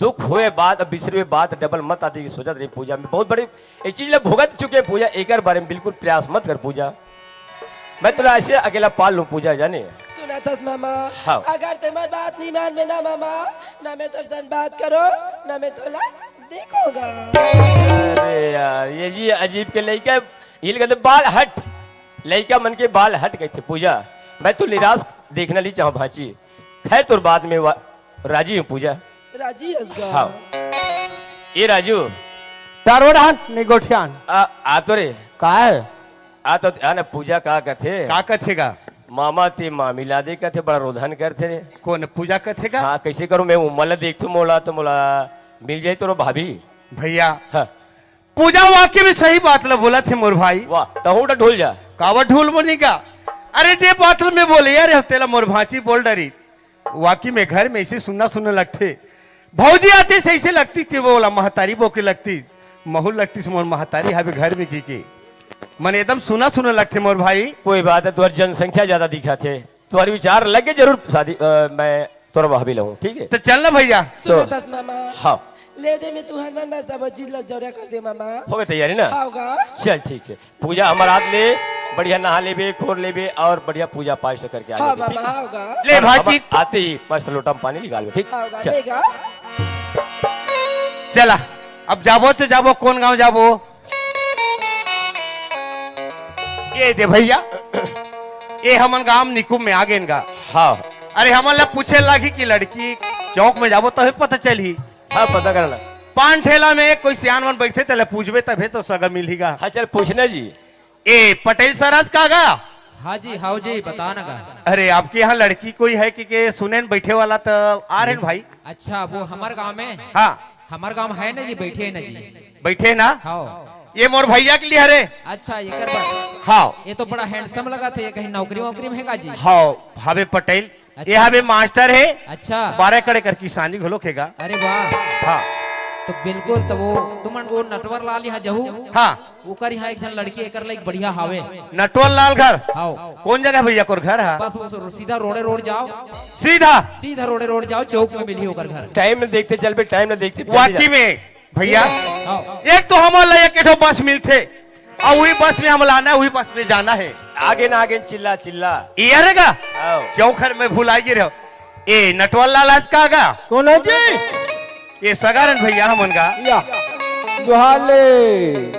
दुख होए बात, अब बिछड़े बात डबल मत आती, सोचत रही पूजा में बहुत बड़ी एक चीज ला भुगत चुके पूजा, एकर बारे में बिल्कुल प्रयास मत कर पूजा। मैं तोला ऐसे अकेला पाल लूं पूजा, जाने। सुनतस मामा, हाँ। अगर ते मोर बात नहीं मानबे ना मामा, ना मैं तोर सन बात करो, ना मैं तोला देखोगा। अरे यार, ये जी अजीब के लइका, ये लइका तो बाल हट, लइका मन के बाल हट गए थे पूजा। मैं तो निराश देखना नहीं चाहूँ भांची। खैर, तोर बात में वा-, राजी हूँ पूजा। राजी हस गा। हाँ। ए राजू। तारो डाहन, नहीं गोठियान। आ, आ तो रे। का है? आ तो, आ ना, पूजा का कथे? का कथे गा? मामा ते मामी ला दे कथे, बड़ा रोधन करथे रे। कौन पूजा कथे गा? हाँ, कैसे करूँ मैं, उमर ला देख तो मोला, तो मोला मिल जाए तोरो भाभी। भैया। हाँ। पूजा वाकई में सही बात ला बोलथे मोर भाई। वाह, तहूँ डा ढोल जा। कावा ढोल बनी का? अरे जे बात ला मैं बोले यार, तेला मोर भांची बोल डरी। वाकई में घर में ऐसे सुन्ना सुन्ना लगथे। भौजी आतिस ऐसे लगतिस कि वो ओला महतारी बो के लगतिस, महू लगतिस मोर महतारी हवे घर में की के। मन एकदम सुन्ना सुन्ना लगथे मोर भाई। कोई बात है, तुहर जनसंख्या ज्यादा दिखथे, तुहर विचार लगे जरूर शादी, अ, मैं तोर भाभी लहूँ, ठीक है? तो चल ना भैया। सुनतस मामा। हाँ। ले दे मैं तुहर मन में सब चीज ला जौरा कर दे मामा। हो गए तैयारी ना? हाँ गा। चल ठीक है। पूजा हमर हाथ ले, बढ़िया नहा लेबे, खोर लेबे और बढ़िया पूजा पाठ करके आ हाँ, लेबे, ठीक? मामा, हाँ, गा। ले और भांची। हम आते ही मस्त लोटा में पानी निकालबे, ठीक? हाँ, गा, चल। ले, गा। चला, अब जाबो तो जाबो, कौन गांव जाबो? ए दे भइया, ए हमन गांव निकुम में आ गेन गा। हाँ। अरे हमन ला पूछे लागी कि लड़की चौक में जाबो तभे पता चलही। हाँ, पता करना। पान ठेला में कोई सियान मन बइठे तेला पूछबे तभे तो सगा मिलही गा। हाँ, चल पूछना जी। ए पटेल सर आज का गा? हाँ जी, हाव जी, बता ना गा। अरे आपके यहाँ लड़की कोई है कि के सुने न बइठे वाला तो आ रहे न भाई। अच्छा, वो हमर गांव में? हाँ। हमर गांव है ना जी, बइठे है ना जी। बइठे ना? हाँ। ये मोर भइया के लिए हरे। अच्छा, एकर बर। हाँ। ये तो बड़ा handsome लगथे, ये कहीं नौकरी वोकरी में हे गा जी? हाँ, हावे पटेल। अच्छा। ये हावे मास्टर हे। अच्छा। बारह एकड़ कर किसानी घलोक हे गा। अरे वाह। हाँ। तो बिल्कुल, तो वो तुमन वो नटवर लाल यहाँ जहू। हाँ। ओकर यहाँ एक झन लड़की एकर लाइक बढ़िया हावे। नटवर लाल घर? हाँ। कौन जगह भइया ओकर घर हे? बस वो सीधा रोडे रोड जाव। सीधा? सीधा रोडे रोड जाव, चौक में मिलही ओकर घर। Time में देखते चल बे, time में देखते, जल्दी वाकई जा। में भइया, हाँ। एक तो हमन ला एक ठो बस मिलथे, अउ उही बस में हमन ला आना हे, उही बस में जाना हे। आगे ना, आगे चिल्ला, चिल्ला। ये रे गा? हाँ। चौक हर में भुला गे रहो। ए नटवर लाल आज का गा? कौन है जी? ये सगा रन भइया हमन गा। या। जोहार ले।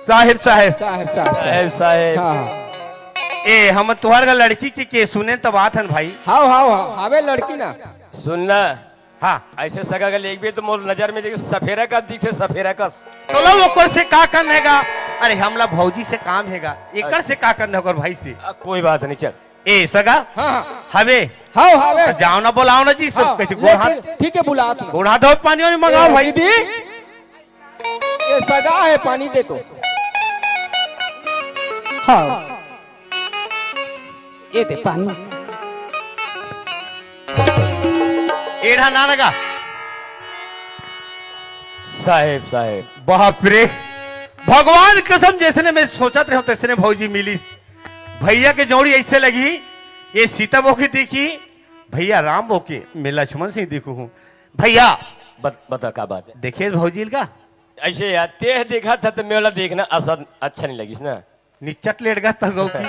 साहेब, साहेब। साहेब, साहेब, साहेब। साहेब, साहेब। हाँ, हाँ। ए, हम तुहर गा लड़की के, के सुने त बात हन भाई। हाव, हाव, हाव, हावे लड़की ना। सुन ना। हाँ। ऐसे सगा गा लेगबे तो मोर नजर में देख सफेरा कस दिखथे, सफेरा कस। तो लो ओकर से का काम हे गा? अरे हमला भौजी से काम हे गा, एकर से का करना हे ओकर भाई से? अब कोई बात नहीं, चल। ए सगा? हाँ, हाँ। हवे? हाव, हावे। तो जाव ना, बोलाव ना जी, सब हाँ, कैसे ले, गोड़ हाथ, ठीक, ठीक है, बुलात हूँ। गोड़ हाथ धो पानी वानी मंगाव ए, भाई। दीदी, ये सगा हे, पानी दे तो। हाँ, ये दे पानी। एढ़ा ना लगा। साहेब, साहेब। बाप रे, भगवान कसम, जैसने मैं सोचत रहे हूँ, तैसने भौजी मिली। भइया के जोड़ी ऐसे लगही, ये सीता बहू के देखही, भइया राम बहू के, मैं लक्ष्मण सिंह देखहूँ। भइया। बत-, बता का बात हे? देखे भौजी ल का? ऐसे यार, तेह देखा था तो मैं वाला देखना असन अच्छा नहीं लगिस ना। निच्चट लेट गा तगौ की।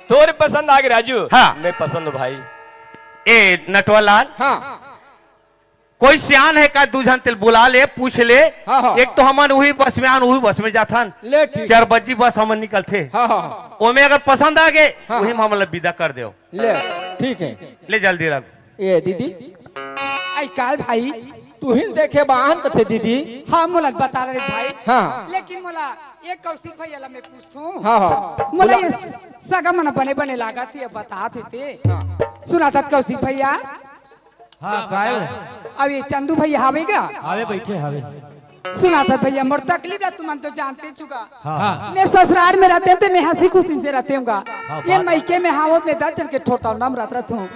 तोर पसंद आगे राजू। हाँ। मैं पसंद हूँ भाई। ए नटवरलाल। हाँ। कोई सियान हे का, दू झन तेल बुला ले, पूछ ले। हाँ, हाँ। एक तो हमन उही बस में आन, उही बस में जाथन। ले, ठीक। चार बजी बस हमन निकलथे। हाँ, हाँ, हाँ। ओमे अगर पसंद आगे, हाँ, उही में हमन ला विदा कर देव। ले, ठीक हे। ले जल्दी रख। ए दीदी, आजकल भाई, तुहिन देखे बाहन कथे दीदी। हाँ, मोला बता रहे भाई। हाँ। लेकिन मोला ये कौशिक भइया ला मैं पूछथूं। हाँ, हाँ। मोला बोला। ये सगा मन बने बने लागत हे, बतात हे ते। हाँ। सुनाथस कौशिक भइया? हाँ, काय हो? अब ये चंदू भइया हावे गा? हावे, बइठे हावे। सुनाथस भइया, मोर तकलीफ ला तुमन तो जानथव गा। हाँ। मैं ससुराल में रहतेंव ते मैं हंसी खुशी से रहतेंव गा। हाँ, ये बात मइके में हावत में दस झन के ठोठा नम रहत रहथूं।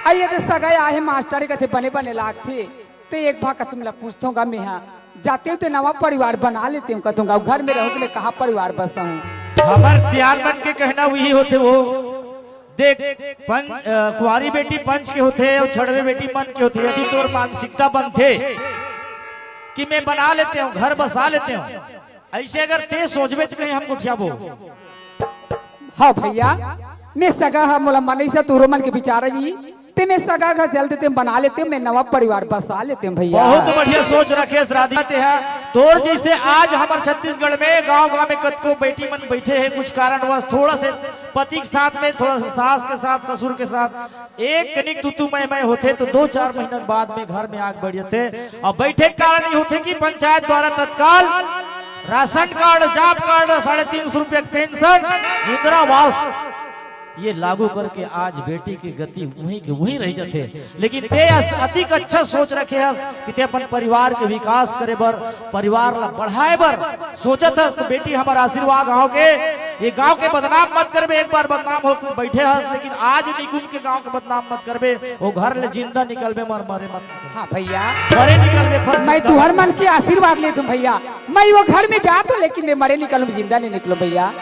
अउ ये दे सगा आए हे मास्टर कथे बने बने लागथे। ते एक भाखा तुमला पूछथों गा मेहा। जातेंव ते नवा परिवार बना लेतेंव कथों गा, घर में रहूं ते मैं कहाँ परिवार बसाहूं? हमर सियान मन के कहना उही होथे वो। देख, पं-, अ, कुंवारी बेटी पंच के होथे अउ छड़वे बेटी मन के होथे। यदि तोर मानसिकता बनथे कि मैं बना लेतेंव, घर बसा लेतेंव, ऐसे अगर ते सोचबे त कहीं हम गोठियाबो। हाँ भइया, मैं सगा हा, मोला मनई से तोरो मन के विचार जी, ते मैं सगा घर चल देतेंव, बना लेतेंव, मैं नवा परिवार बसा लेतेंव भइया। बहुत बढ़िया सोच रखेस राधिका तेहा। तोर जइसे आज हमर छत्तीसगढ़ में गांव-गांव में कतको बेटी मन बइठे हे, कुछ कारणवश थोड़ा से पति के साथ में, थोड़ा सा सास के साथ, ससुर के साथ, एक कनिक तू तू मैं मैं होथे तो दो चार महीना बाद में घर में आग बढ़ जाथे। अब बइठे के कारण ये होथे कि पंचायत द्वारा तत्काल राशन कार्ड, जॉब कार्ड, साढ़े तीन सौ रुपया के पेंशन, इंदिरा आवास, ये लागू करके आज बेटी के गति उहीं के उहीं रह जाथे। लेकिन ते अस-, अतिक अच्छा सोच रखे हस कि ते अपन परिवार के विकास करे बर, परिवार ला बढ़ाए बर सोचत हस, तो बेटी हमर आशीर्वाद गांव के, ये गांव के बदनाम मत करबे। एक बार बदनाम हो के बैठे हस, लेकिन आज निकुम के गांव के बदनाम मत करबे। वो घर ले जिंदा निकलबे, मर, मरे मत निकलबे। हाँ भइया, मरे निकलबे, फर्ज मैं तुहर मन के आशीर्वाद लेथों भइया। मैं वो घर में जाथों, लेकिन मैं मरे निकलूं, जिंदा नहीं निकलूं भइया।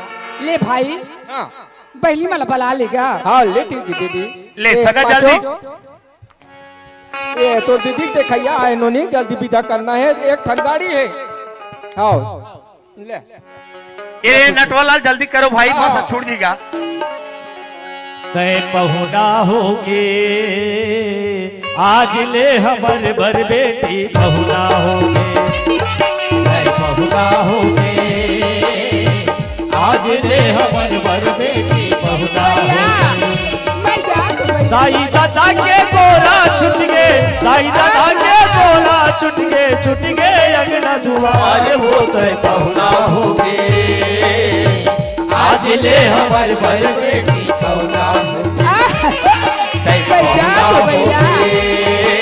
ले भाई, हाँ। बहिनी मन ला बला ले गा। हाँ, ले ठीक हे दीदी। ले ए, सगा पाछो। जल्दी। ए, तोर दीदी के देखइया आए नोनी, जल्दी विदा करना हे, एक ठन गाड़ी हे। हाँ, ले। ए, नटवरलाल, जल्दी करो भाई, हाँ। बस छूट जाही गा। तैं पहुना होगे, आज ले हमर बर बेटी पहुना होगे। तैं पहुना होगे, आज आज ले हमर बर बेटी पहुना हो गे। दाई ददा के गोला छुट गे, दाई ददा के गोला छुट गे, छुट गे अंगना दुआर हो तय पहुना हो गे। आज ले हमर बर बेटी पहुना हो गे। तय पहुना हो गे।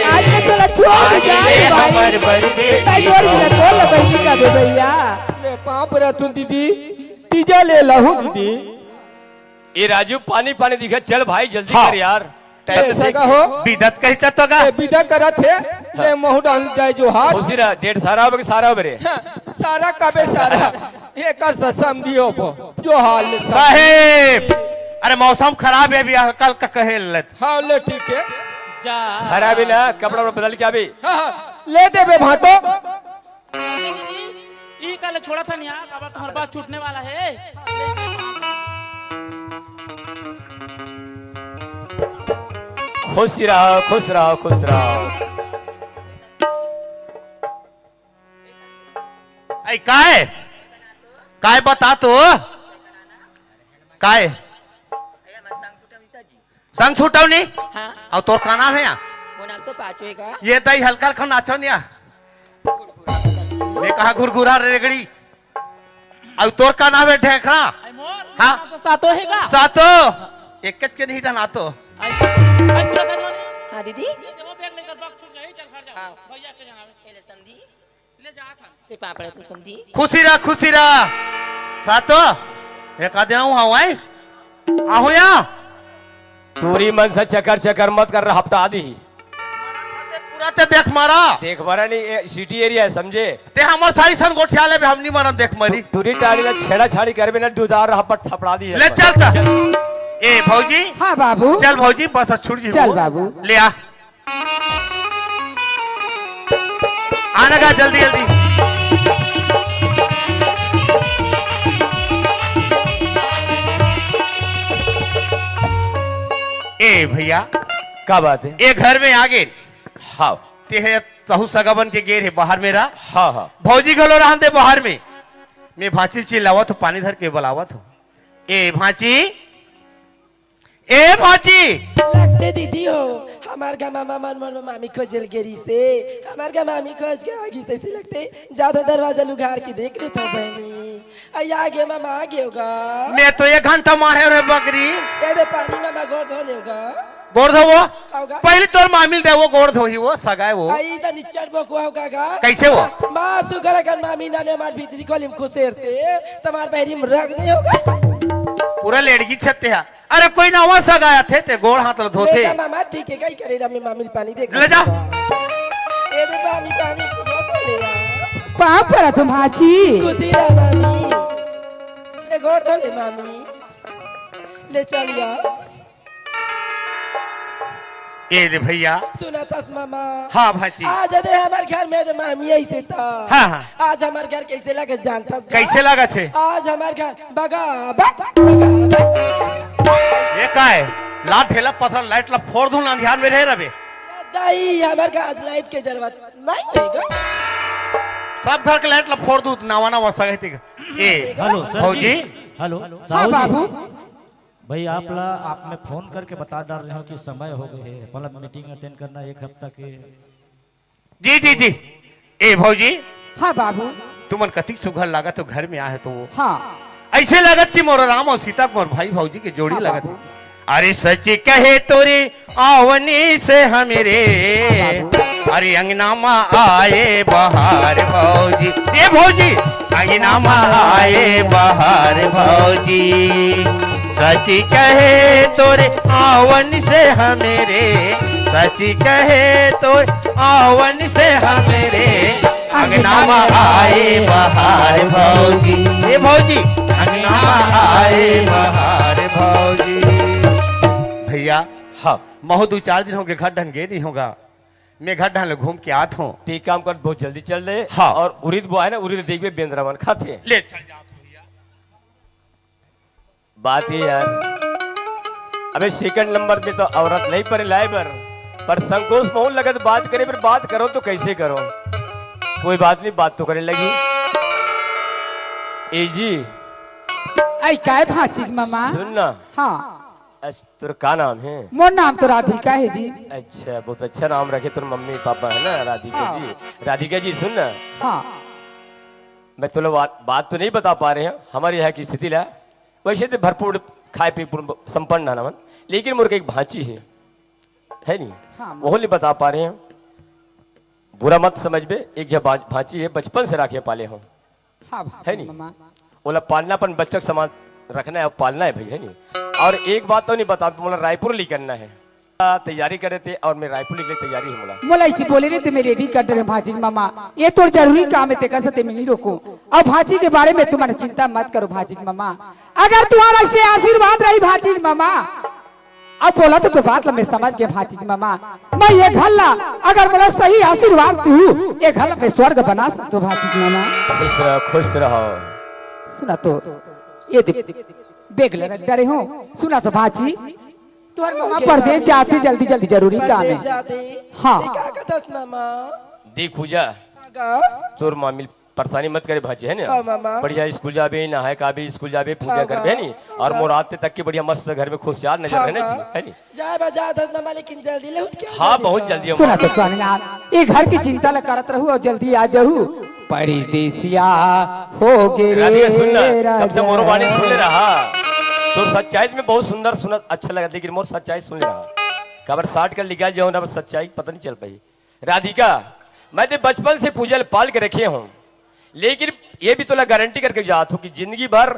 आज ले हमर बर बेटी पहुना हो गे। ले पाँव परत हँव दीदी, तीजा ले लहूँ दीदी। ए राजू, पानी पानी दिखत, चल भाई जल्दी हाँ। कर यार। ए, सगा हो। बिदत कहिता तो गा। ए, बिदा करत हे। ले महूँ डाल जाए जोहार। खुशी रहा, डेढ़ सारा हो बे कि सारा हो बे रे? हाँ, सारा कबे सारा। एकर से समधी हो बो। जोहार ले समधी। साहेब, अरे मौसम खराब हे अभी, कल का कहे लत। हाँ, ले ठीक हे। जा। खराब हे ना, कपड़ा वपड़ा बदल के अभी। हाँ, हाँ, ले देबे भाटो। ई काले छोड़ा था नहीं यार, अब तुम्हारे पास छूटने वाला है। खुश रहो, खुश रहो, खुश रहो। ऐ काय? काय बता तो? काय? संग छूटव नी? हाँ। अउ तोर का नाम हे या? वो नाम तो पाँचों हे का? ये दई हल्का हल्का नाचो नी या। ये कहाँ घुरघुरा रेगड़ी? अउ तोर का नाम हे ढेखरा? अरे मोर हाँ। नाम तो सातो हे का? सातो। एक के नहीं डना तो। आई, आई सुना सर माने? हाँ दीदी। ये वो बैग लेकर बग छूट जाए, चल घर जाओ। हाँ। भैया के जाना है। ये ले समधी। ले जा था। ले पापड़ा तो समधी। खुशी रहा, खुशी रहा। सातो, एक आदे आऊँ हाँ, आई। आहू या। टूरी मन से चकर चकर मत कर रहा, हपटा दी। पूरा ते देख मारा। देख मारा नहीं, ये सिटी एरिया हे, समझे? ते हमर सारी सन गोठिया लेबे, हम नहीं मारन देख मरी। टूरी टारी ला छेड़ा छाड़ी करबे ना, डुदार रहा, हपट थपड़ा दी हे। ले चल त। ए भौजी। हाँ बाबू। चल भौजी, बस छुड़ जी चल वो। बाबू। ले आ। आना गा जल्दी जल्दी। ए भैया, का बात हे? ए घर में आ गे। हाँ। ते हे, तहू सगा बन के गे रहे बाहर में रहा। हाँ, हाँ। भौजी घलो रहन दे बाहर में। मैं भांची चिल्लावत हँव, पानी धर के बुलावत हँव। ए भांची, ए भांची। लगथे दीदी हो, हमर घर मामा मन, मन मामी खोजे ल गे रिहिसे, हमर घर मामी खोज के आ गिस तइसे लगथे। जा तो दरवाजा ल उघार के देख लेथँव बहिनी। अई आ गे मामा, आ गे हो गा। मैं तो एक घंटा मारे रे बकरी। ए दे पानी मामा, गोड़ धो ले हो गा। गोड़ धोवो। का हो गा? पहली तोर मामी ल दे, वो गोड़ धोही, वो सगा हे वो। अई त निच्चट बोकवा हो गा गा। कइसे वो? माँ सुघर अकन मामी नाने मार भीतरी कोली म खुसेरथे, त मार बहिरी म रख दे हो गा। पूरा लेड़गी छत्ते हा। अरे कोई नवा सगा आथे ते गोड़ हाथ ल धोथे। ले जा मामा, ठीक हे, कई करे रमे मामी ल पानी दे। ले जा। ए दे मामी पानी ले आ। पाँव परत हँव भांची। खुशी रह मामी। ले गोड़ धो ले मामी। ले चल या। ए रे भैया। सुनत हस मामा। हाँ भांची। आज दे हमर घर में दे मामी अइसे त। हाँ, हाँ। आज हमर घर कइसे लगत जानत हस? कइसे लगत हे? आज हमर घर बगा, बग, बगा, बग। ये काय? ला ठेला पथरा लाइट ला फोड़ दूँ ना, ध्यान में रहे रबे। दई, हमर घर आज लाइट के जरूरत नहीं हे गा। सब घर के लाइट ला फोड़ दूँ, नवा नवा सगा हे ते। ए, हेलो, सर भौजी। जी। हेलो, हाँ, साहू जी। बाबू। भाई, आप ला, आप मैं फोन करके बता डार रहे हँव कि समय हो गे हे, मतलब मीटिंग अटेंड करना एक हफ्ता के। जी, जी, जी। ए भौजी। हाँ बाबू। तुमन कतिक सुघर लागत हो, घर में आए हो तो वो। हाँ। अइसे लागत कि मोर राम अउ सीता, मोर भाई भौजी के जोड़ी हाँ लागत बाबू। हे। अरे सच कहे तोरे आवनी से हमरे, हाँ बाबू। अरे अंगना मा आए बहार भौजी, ए भौजी, अंगना मा आए बहार भौजी। सच कहे तोरे आवन से हमरे, सच कहे तोरे आवन से हमरे, अंगना मा आए बहार भौजी, ए भौजी, अंगना मा आए बहार भौजी। भैया, हाँ। महूँ दू चार दिन हो गे घर ढन गे नहीं हो गा। मैं घर ढन ले घूम के आत हँव। ते काम कर, बहुत जल्दी चल दे। हाँ। अउ उरिद बोआए ना, उरिद देखबे बेंदरा मन खाथे। ले चल जा भैया। बात ये यार, अबे सेकंड नंबर में तो औरत नहीं परे लाए बर, पर संकोच महूँ लगत बात करे बर, बात करो तो कइसे करो? कोई बात नहीं, बात तो करे लगी। ए जी, आई काय भांची के ममा? सुन ना। हाँ। अस-, तोर का नाम हे? मोर नाम तो राधिका हे जी। अच्छा, बहुत अच्छा नाम रखे तोर मम्मी पापा, है ना, राधिका हाँ। जी। राधिका जी, सुन ना। हाँ। मैं तोला बात, बात तो नहीं बता पा रहे हैं, हमारे यहाँ की स्थिति ला। वैसे तो भरपूर खाए पी पूर्ण संपन्न है ना मन, लेकिन मोर के एक भांची है, है नहीं? हाँ, वो नहीं बता पा रहे हैं। बुरा मत समझ बे, एक जब भां-, भांची है, बचपन से राखे पाले हों। हाँ, भांची है नहीं? ममा। ओला पालना अपन बच्चा के समान रखना है, पालना है भाई, है नहीं? और एक बात तो नहीं बता, मोला रायपुर ले करना है। तैयारी करे थे और मैं रायपुर निकले तैयारी है मोला। मोला इसी बोले नहीं थे, मैं रेडी कर डरे भांची के ममा। ये तो जरूरी काम है, तेकर से ते मैं नहीं रोकूं। अब भांची के बारे में तुम्हारा चिंता मत करो भांची के ममा। अगर तुम्हारा इसे आशीर्वाद रही भांची के ममा, अब बोला तो, तो बात ला मैं समझ के भांची के ममा। मैं ये घर ला, अगर मोला सही आशीर्वाद तू, ये घर ला मैं स्वर्ग बना सकतो भांची के ममा। खुश रहो, खुश रहो। सुना तो, ये दे, बेग ला रख डरे हों। सुना तो भांची, तोर ममा परदेस जाथे, जल्दी जल्दी जरूरी काम हे। परदेस जाथे। हाँ। ते का कथस ममा? देख पूजा, हाँ गा। तोर मामी परेशानी मत करे भांची, है ना? हाँ, ममा। बढ़िया स्कूल जाबे, नहाए खाबे, स्कूल जाबे, पूजा हाँ, करबे, है हाँ। नी? और हाँ। मोर आते तक के बढ़िया मस्त घर में खुशहाल नजर हाँ, है ना हाँ। जी, है नी? जाए बा, जात हस ममा, लेकिन जल्दी ले उठ के आ हाँ, जाबे बहुत गा। जल्दी हम सुना तो स्वामीनाथ, ये घर की चिंता ला करत रहू और जल्दी आ जाहू। परदेसिया हो गे रे राधिका, सुन ना, कब से राजा। मोरो बानी सुन ले रहा। तो सच्चाई में बहुत सुंदर सुनत अच्छा लगा, लेकिन मोर सच्चाई सुन ले रहा। काबर साट कर निकाल जाओ ना, बस सच्चाई पता नहीं चल पाई। राधिका, मैं तो बचपन से पूजा ल पाल के रखे हूँ, लेकिन ये भी तोला गारंटी करके जात हूँ कि जिंदगी भर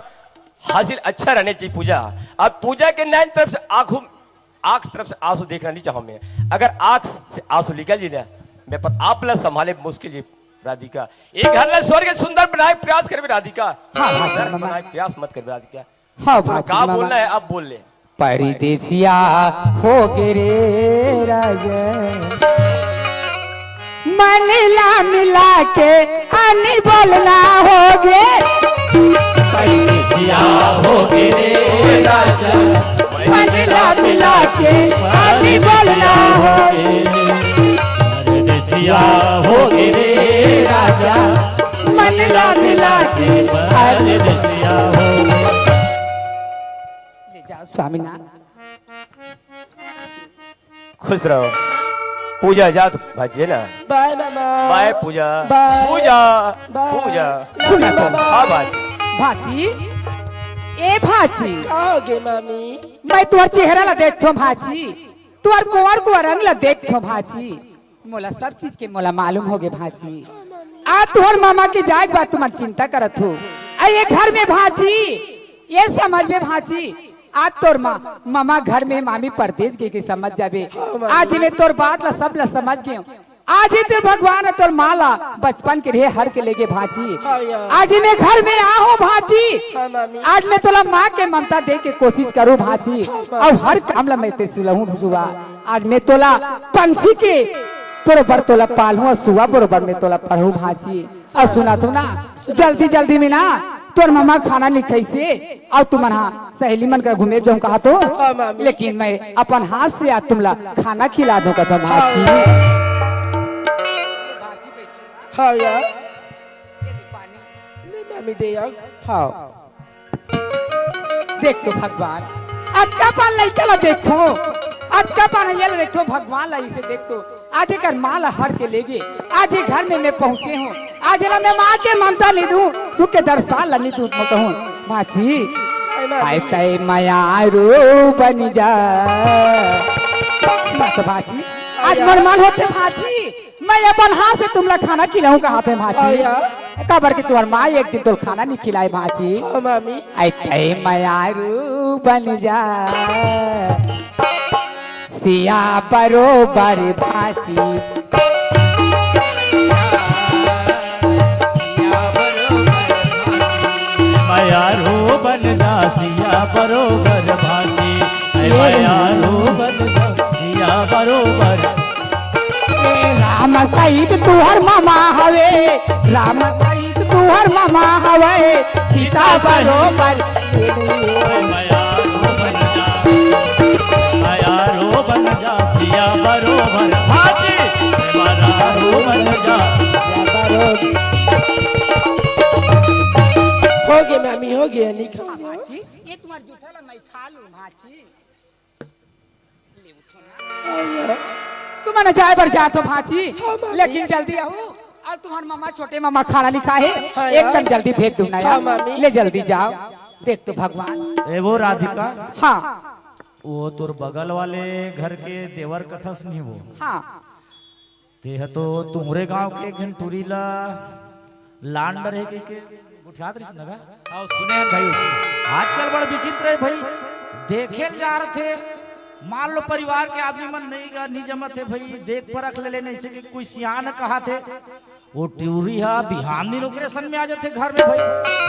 हासिल अच्छा रहने चाहिए पूजा। अब पूजा के नैन तरफ से आंखों, आंख तरफ से आंसू देखना नहीं चाहूँ मैं। अगर आंख से आंसू निकल जी ना, मैं पर आप ला संभाले मुश्किल जी राधिका। एक घर ला स्वर्ग सुंदर बनाए प्रयास करबे राधिका। हाँ, हाँ, सुंदर हाँ, बनाए प्रयास मत करबे राधिका। हाँ, तोला भांची का ममा। बोलना है, अब बोल ले। परदेसिया हो गे रे राजा, मन ला मिला के आनी बोलना हो गे। परदेसिया हो गे रे राजा, मन ला मिला के आनी बोलना हो गे। परदेसिया हो गे रे राजा, मन ला मिला के परदेसिया हो गे। ले जाओ स्वामीनाथ। खुश रहो। पूजा जा तू भांची ना। बाय मामा। बाय पूजा। बाय। पूजा। बाय। पूजा। सुना तो। मामा। हाँ भांची। भांची, ए भांची। का हो गे मामी? मैं तोर चेहरा ला देखथों भांची, तोर कोंवर कोंवर रंग ला देखथों भांची। मोला सब चीज के मोला मालूम हो गे भांची। आज तोर ममा के जाए के बाद तुमन चिंता करत हो। आ ये घर में भांची, ये समझ में भांची, आज तोर माँ, ममा घर में, मामी परदेस गे के समझ जाबे। हाँ, मामी। आज मैं तोर बात ला सब ला समझ गे हूँ। आज ही तोर भगवान ह तोर माँ ला बचपन के रे हर के लेगे भांची। हाँ, यार। आज ही मैं घर में आ हूँ भांची। हाँ, मामी। आज मैं तोला माँ के ममता दे के कोशिश करूँ भांची। हाँ, मामी। अब हर काम ला मैं ते सुलहूँ सुबह। आज मैं तोला पंछी के बरोबर तोला पालहूँ अउ सुआ बरोबर मैं तोला पढ़हूँ भांची। अउ सुना तो ना, जल्दी जल्दी में ना तोर ममा खाना निकलइसे अउ तुमन हा सहेली मन करा घूमे जाहूँ कहा तो, हाँ, मामी। लेकिन मैं अपन हाथ से आज तुमला खाना खिला दूँ कहा तो भांची। हाँ यार। ले मामी दे यार। हाँ। देख तो भगवान, अतका पान लइका ला देखथो, अतका पान ये ला देखथो, भगवान ला इसे देख तो। आज एकर माँ ला हर के लेगे, आज ये घर में मैं पहुँचे हूँ, आज एला मैं माँ के ममता नइ दूँ, तू के दरसाल ला नइ दूँ, मैं कहूँ, भांची, आय माँ। आय तय मयारू बन जा। सुना तो भांची, आज आया। मोर मन होथे भांची, मैं अपन हाथ से तुमला खाना खिलाहूँ कहा थे भांची। हाँ यार। काबर के तुहर माँ एक दिन तोला खाना नइ खिलाय भांची। हाँ, मामी। आय तय मयारू बन जा, सिया बरोबर भांची। मयारू बन जा सिया बरोबर भांची। ए मयारू बन जा सिया बरोबर। ए राम सहित तुहर मामा हवे, राम सहित तुहर मामा हवे, सीता बरोबर। मयारू बन जा, मयारू बन जा, सिया बरोबर भांची, मयारू बन जा। हो के मामी हो गया, नहीं खा रहे हो? भांची, ये तुम्हार जूठा ला मैं खा लूं, भांची। ले उठो ना। तुमन जाए बर जात हो, भांची, हाँ, मामी। लेकिन जल्दी आहू। अउ तुम्हार ममा, छोटे ममा खाना नहीं खाए, हाँ, एक यार। कन जल्दी भेज दू ना, हाँ, यार। मामी। ले जल्दी जाव, देख तो भगवान। ए वो राधिका, हाँ। वो तोर बगल वाले घर के देवर कथस नहीं वो? हाँ। तेह तो तुम्हरे गांव के एक झन टूरी ला लांडर हे कहिके गोठियात रहिस न गा। हाँ, सुने हन भाई, उसने। आजकल बड़ विचित्र हे भाई, देखे ल जा रथे, मान लो परिवार के आदमी मन नहीं गा, नहीं जमत हे भाई, देख परख ले लेने से कि कोई सियान कहा थे, वो टूरी हा बिहान दिन ओकरे सन में आ जाथे घर में भाई।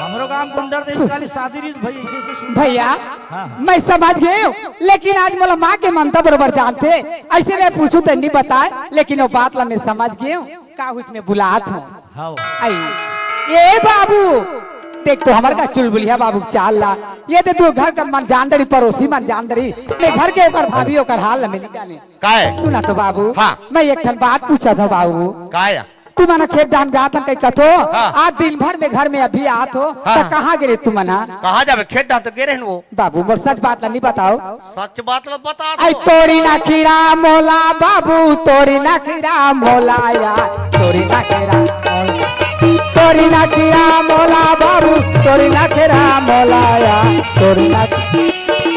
हमरो गांव गुंडर देश काली शादी रिस भाई, ऐसे ऐसे सुन भैया, हाँ। मैं समझ गए हूँ, लेकिन आज मोला माँ के ममता बरोबर जानथे, ऐसे मैं पूछूं तो नहीं बताए, लेकिन वो बात ला मैं समझ गए हूँ। का हुच में बुलात हूँ। हाँ। आई, ए बाबू, देख तो हमर का चुलबुलिया बाबू के चाल ला। ये दे तू घर का मन जान दरी, पड़ोसी मन जान दरी। मैं घर के ओकर भाभी ओकर हाल ला मिल जाने। काय? सुना तो बाबू, हाँ। मैं एक ठन बात पूछा था बाबू। काय? तुमन खेत डाहन जात हन कहीं कथो, हाँ। आज दिन भर में घर में अभी आत हो, हाँ। तो कहाँ गे रहे तुमन? कहाँ जाबे? खेत डाहन तो गे रहेन वो। बाबू, मोर सच बात ला नहीं बताओ। सच बात ला बता आई दो। तोरी नखिरा मोला बाबू, तोरी नखिरा मोला यार, तोरी नखिरा मोला, तोरी नखिरा मोला बाबू, तोरी नखिरा मोला यार, तोरी नख-,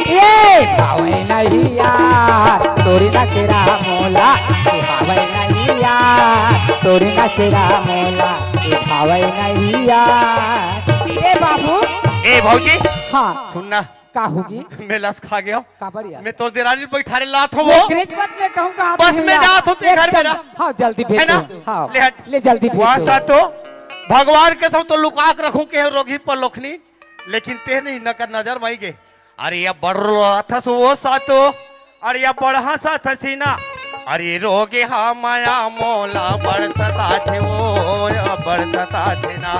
ये भावे नहीं यार, तोरी नखिरा मोला, तू भावे नहीं यार, तोरी नखिरा मोला, तू भावे नहीं यार। ए बाबू। ए भौजी। हाँ। सुन ना। का होगी? मैं लस खा गया। काबर यार? मैं तोर देरानी बैठारे लात हूँ वो। ग्रेजवत में कहूँ कहा बस मैं जात हूँ तेरे घर में ना। हाँ, जल्दी भेज है ना? दो। हाँ, ले हट। ले जल्दी भेज वाह दो। सातो, भगवान के तो लुका के रखूँ के रोगी पर लोखनी, लेकिन ते नहीं नकर नजर माई गे। अरे या बड़ रोथस वो सातो, अरे या बड़ हंसत हसीना, अरे रोगे हा माया मोला बड़ सताथे वो, या बड़ सताथे ना,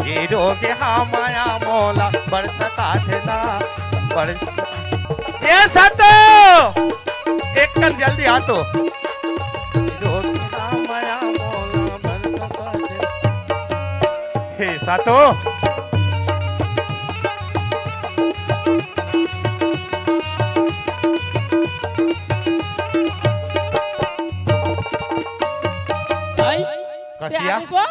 ये रोगे हा माया मोला बड़ सताथे ना, बड़, ये सातो, एक कन जल्दी आ तो। रोगे हा माया मोला बड़ सताथे। हे सातो। आई, ते कसिया? आ गइस वो?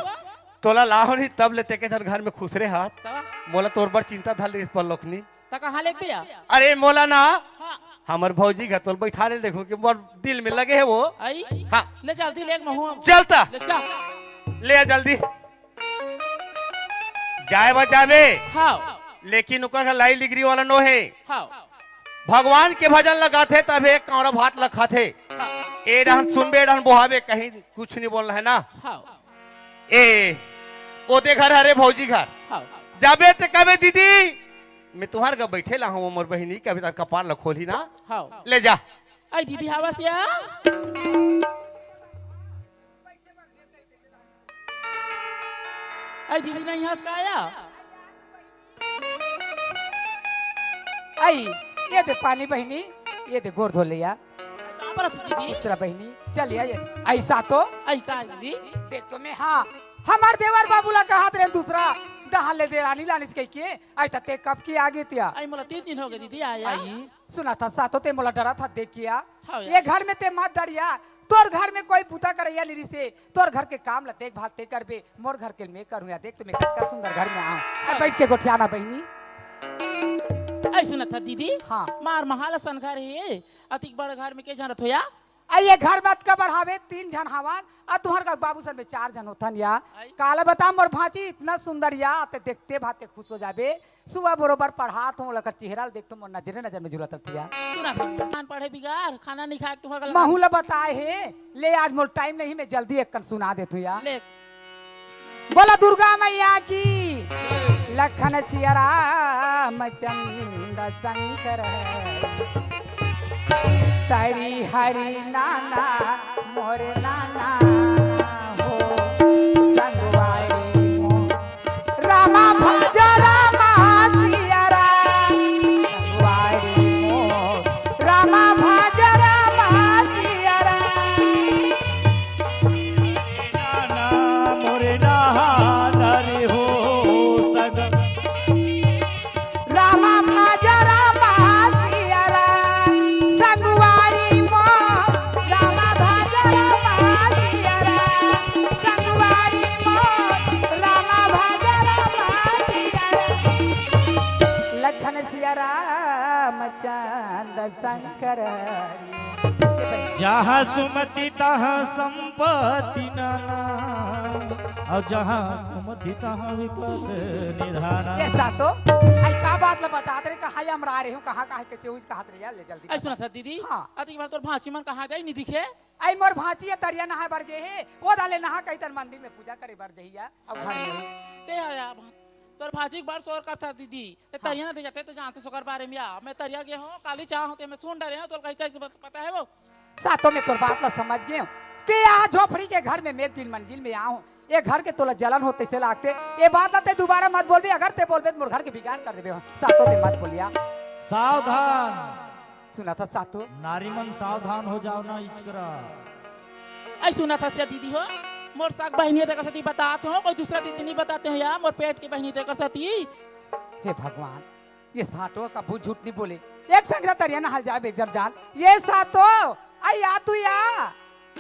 तोला लाहो नहीं तब ले तेके झन घर में खुसरे हाथ। तब? मोला तोर बर चिंता धर लिस पर लोखनी। त कहाँ लेके भैया? अरे मोला ना, हाँ। हमर भौजी घर तोल बैठा ले देखो कि मोर दिल में लगे है वो। आई? हाँ। ले चल, दिल एक महू हम। चलता। ले चल। ले आ जल्दी। जाए बा जाबे। हाँ। लेकिन ओकर लाई डिग्री वाला नो है। हाँ। भगवान के भजन लगाथे तब एक कांवरा भात ल खाथे। हाँ। ए रहन सुनबे, ए रहन बोहाबे, कहीं कुछ नहीं बोलना है ना। हाँ। ए, ओदे घर हरे भौजी घर। हाँ। जाबे ते कबे दीदी, मैं तुम्हार घर बैठे ला हूँ, मोर बहिनी, कभी तक कपार ल खोली ना। हाँ। ले जा। आई दीदी हवस या। आई दीदी नहीं हंस का आया? आई, ये दे पानी बहिनी, ये दे गोड़ धो ले या। कहाँ पर हंस दीदी? दूसरा बहिनी, चल या, ये। ऐसा तो। आई का दीदी? देख तो मैं, हाँ, हमार देवर बाबू ला कहा तेरे दूसरा, दहा ले दे रानी लानिस कह के, आई ता ते कब की आगे तिया? आई मोला तीन दिन हो गए दीदी आया। आई, सुना था सातो ते मोला डरा था देखिया। हाँ यार। ये घर में ते मत डरिया, तोर घर में कोई बूता करैया नहीं रिसे, तोर घर के काम ला देखभाल ते करबे, मोर घर के मैं करूँ या। देख तो मैं कतका सुंदर घर में आऊँ। अब हाँ। बैठ के गोठियाना बहिनी। ऐ सुनत था दीदी। हाँ। मार महाल असन घर हे, अतिक बड़ घर में के जानत हो या? आ ये घर में अतका बढ़ावे तीन झन हावन, आ तुहर का बाबू सन में चार झन होथन या। आई। काला बता मोर भांची इतना सुंदर या, ते देखते भाते खुश हो जाबे। सुबह बरोबर पढ़ात हूँ, ओकर चेहरा ल देख तो मोर नजरे नजर में झुलत रहिया। सुना था, खान पढ़े बिगाड़, खाना नहीं खाए तुम्हारा गला। महू ला बताए हे, ले आज मोर टाइम नहीं, मैं जल्दी एक कन सुना देत हूँ या। ले। बोला दुर्गा मैया की, लखन सिया राम चंद शंकर। तरी हरि नाना मोरे नाना हो संगवारी मो। रामा भज रामा सिया राम संगवारी मो। रामा भज रामा सिया राम। नाना मोरे नाना रे हो सग। सिया रामचंद्र शंकर हरि। जहाँ सुमति तहाँ संपत्ति नाना, अउ जहाँ कुमति तहाँ विपद निधाना। ये सातो, आई का बात ला बतात रहे, कहाँ अमरा रहे हो, कहाँ, कहाँ के चेउज कहाँ रहे, ले जल्दी अई बता। सुना सा दीदी, हाँ। अति बार तोर भांची मन कहाँ गई, नहीं दिखे? अई मोर भांची ये तरिया नहाए बर गे हे, वो दाले नहा कही तर मंदिर में पूजा करे बर जहिया, अब घर में। ते आया भा-, तोर भांची एक बार शोर करता दीदी, ते हाँ। तरिया ना दे जाते तो जानते सोकर बारे में आ, मैं तरिया गे हूँ, काली चाह होते मैं सुन डरे हूँ, तो कहीं से पता है वो? सातो में तोर बात ला समझ गे हूँ। ते यहाँ झोपड़ी के घर में मैं तीन मंजिल में आऊँ, ये घर के तोला जलन हो तैसे लागते, ये बात ला ते दोबारा मत बोलबे, अगर ते बोलबे तो मोर घर के बिगाड़ कर देबे। सातो ते मत बोलिया। सावधान। सुना था सातो। नारी मन सावधान हो जाओ ना इचकरा। अई सुना था से दीदी हो, मोर सग बहिनी तेकर सती बतात हो, कोई दूसरा दीदी नहीं बताते हो या, मोर पेट की बहिनी तेकर सती। हे भगवान, ये सातो कभू झूठ नहीं बोले। एक संग तरिया नहाल जाबे जब जान। ये सातो, अई आ तू या।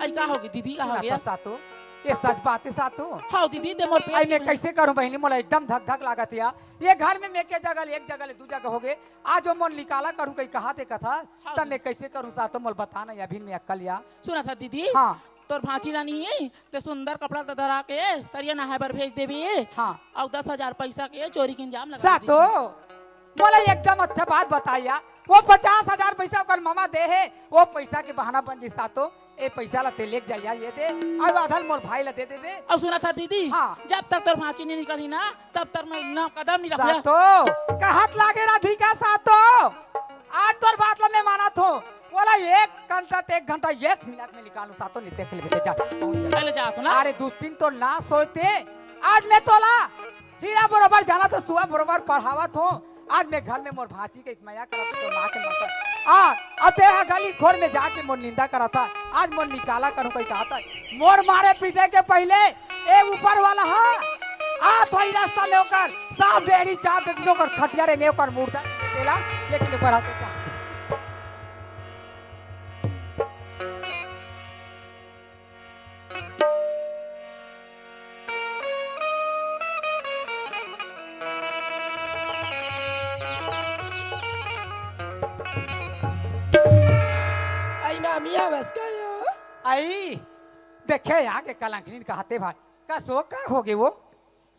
अई का होगे दीदी, का सुना होगे? था सातो, ये सच बात है सातो। हाँ दीदी, ते मोर पेट अई की मैं बहिनी। कैसे करूँ बहिनी, मोला एकदम धक धक लागत या। ये घर में मैं के जगह ले, एक जगह ले दू जगह होगे। आज वो मोर निकाला करूँ कहीं कहा ते कथा, हाँ तब दीदी। मैं कैसे करूँ सातो, मोला बताना या अभी मैं अक्कल या। सुना था दीदी, हाँ। तोर भांची ला नहीं, ते सुंदर कपड़ा त धरा के तरिया नहाए बर भेज देबे। हाँ। अउ दस हजार पैसा के चोरी के इंजाम लगा सातो, दीदी। मोला एकदम अच्छा बात बताया। वो पचास हजार पैसा ओकर मामा दे हे, वो पैसा के बहाना बन जी सातो। ए पैसा ला ते लेके जाया, ये दे, अउ आधा ल मोर भाई ला दे देबे। अउ सुना था दीदी, हाँ। जब तक तोर भांची नहीं निकली ना, तब तक मैं ना कदम नहीं रखूंगा। सातो, कहत लागे राधिका सातो, आज तोर बात ला मैं मानत हूँ। बोला एक घंटा ते एक घंटा एक मिनट में निकालूं सातो, नहीं देख ले बेटे, जा, पहुंच जा। पहले जा तो ना। अरे दुस्तीन तो ना सोते, आज मैं तोला हीरा बरोबर जाना तो सुबह बरोबर पढ़ावत हूँ। आज मैं घर में मोर भांची के मया करत हूँ, तो माँ के मत। आ, अब ते हा गली खोर में जाके मोर निंदा करत हा। आज मोर निकाला करूँ कोई कहत हा। मोर मारे पीटे के पहले ए ऊपर वाला हा, आ थोड़ी रास्ता में ओकर साफ डेहरी चाप दे दीजिए, ओकर खटिया रे में ओकर मुर्दा तेला, लेकिन ऊपर आके चाप दे। आई मामी, आवाज का या? आई, देखे आगे कलंकनी कहते भाई, का सो का होगे वो?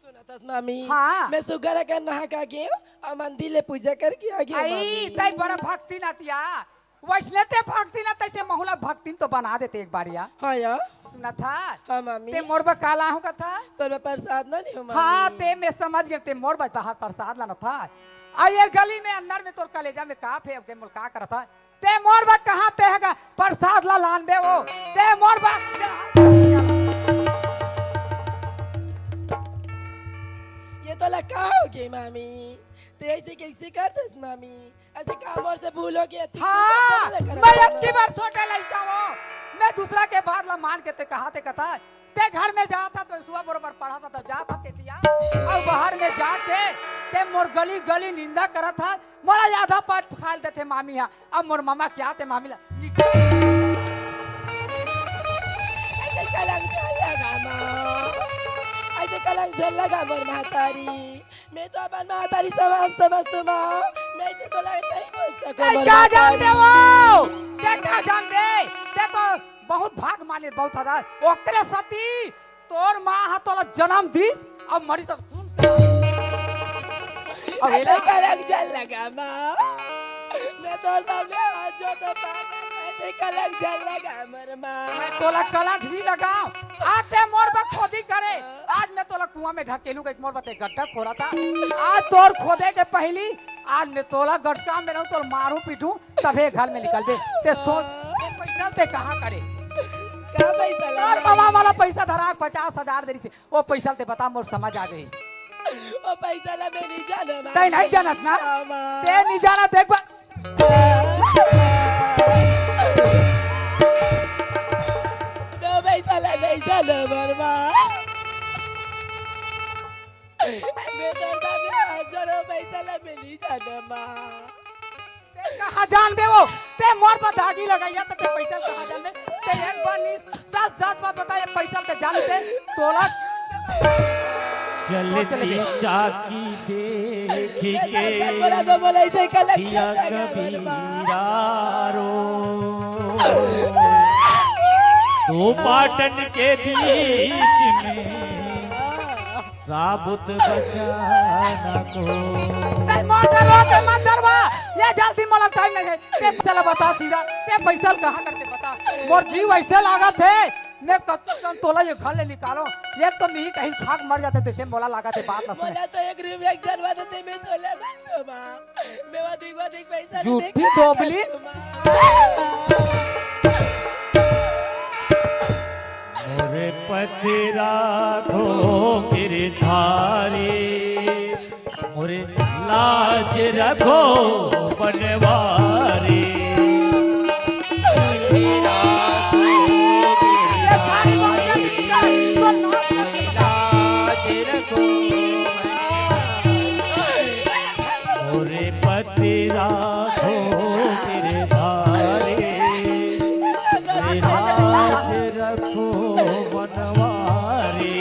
सुनत हस मामी, हाँ। मैं सुग्घर अकन नहा के आगे हूँ अउ मंदिर ले पूजा करके आगे हूँ आई, मामी। तई बड़ा भक्ति नतिया। वैसने ते भक्ति ना, तैसे महूला भक्तिन तो बना देते एक बार या। हाँ या। सुनत हा? हाँ मामी। ते मोर बर का लाहूँ कथा? तोर बर प्रसाद ना नहीं हो मामी। हाँ, ते मैं समझ गे, ते मोर बर बाहर प्रसाद लाना था। आ ये गली में अंदर में तोर कलेजा में का फे, अब के मोर का करत हा? ते मोर बर कहाँ ते हगा प्रसाद ला लानबे वो? ते मोर बर ये तोला का होगे मामी? ते ऐसे कैसे करथस मामी? ऐसे का मोर से भूल होगे? अति हाँ, तू तो करत मैं हस। अबकी बार छोटे लइका हूँ, मैं दूसरा के बात ला मान के ते कहा ते कथा, ते घर में जात हा तो सुबह बरोबर पढ़त हा तो जात हा ते दिया, अउ बाहर में जाके ते मोर गली गली निंदा करत हा, मोला आधा पाठ खाल देथे मामी हा, अब मोर मामा क्या ते मामी ला निकाल। ऐसे कलंक झन लगा माँ, ऐसे कलंक झन लगा मोर महतारी। मैं तो अपन महतारी समान समझ तू माँ, मैं इसे तो लग नहीं बोल सकूँ। ते मोर का जान दे महतारी। वो? ते का जान दे? ते तो बहुत भाग माने, बहुत हजार। ओकरे सती तोर माँ हा तोला जन्म दी, अब मरी तो खून। अब ऐसे एला कलंक झन लगा माँ, मैं तोर सामने हाथ जोड़ता हूँ, ऐसे कलंक झन लगा मोर माँ। मैं तोला कलंक नहीं लगाऊं। आज ते मोर बर खोदी करे, आज मैं तोला कुआं में ढकेलूं, कहीं मोर बर ते गड्ढा खोदा था। आज तोर खोदे के पहली, आज मैं तोला गटका में रहूं, तोला मारूं पीटूं, तभे घर में निकलबे। ते सोच, ये पैसा ते कहाँ करे? का पैसा ला? तोर मामा वाला पैसा धरा पचास हजार दे रही से, वो पैसा ते बता, मोर समझ आ गई। वो पैसा ला मैं नहीं जानत माँ। ते नहीं जानत ना? हाँ, माँ। ते नहीं जानत, देख बा- वो पैसा ला नहीं जानत मोर माँ। मैं तो सामने हाथ जोड़ो, पैसा ला मैं नहीं जानत माँ। ते कहाँ जानबे वो? ते मोर बर दागी लगाया त ते पैसा कहाँ जानबे? ते एक बार नहीं, दस, दस बार बता, ये पैसा ते जान दे, तोला। चलती सोच ले बे। चाकी देख के बोला तो बोला, इसे कल दिया कबीरा रो। दो पाटन के बीच में साबुत बचाना को। ते मोटर रो, ते मत डरवा, ये जल्दी मोला टाइम नहीं है। ते चला बता सीधा, ते पैसा कहाँ करते बता। मोर जीव ऐसे लागत है, मैं कत्तो जन तोला ये घर ले निकालो। एक तो मी कहीं खाक मर जाते, तैसे मोला लागत है बात ना सुने। मोला तो एक रुपया एक जनवा देते, मैं तोला मत दो माँ। मैं वो देख, वो देख पैसा नहीं, झूठी मैं क्या दोबली। करूँ माँ? मोरे पति राखो गिरधारी, मोरे लाज रखो बनवारी। मोरे पति राखो गिरधारी, मोरे लाज रखो बनवारी।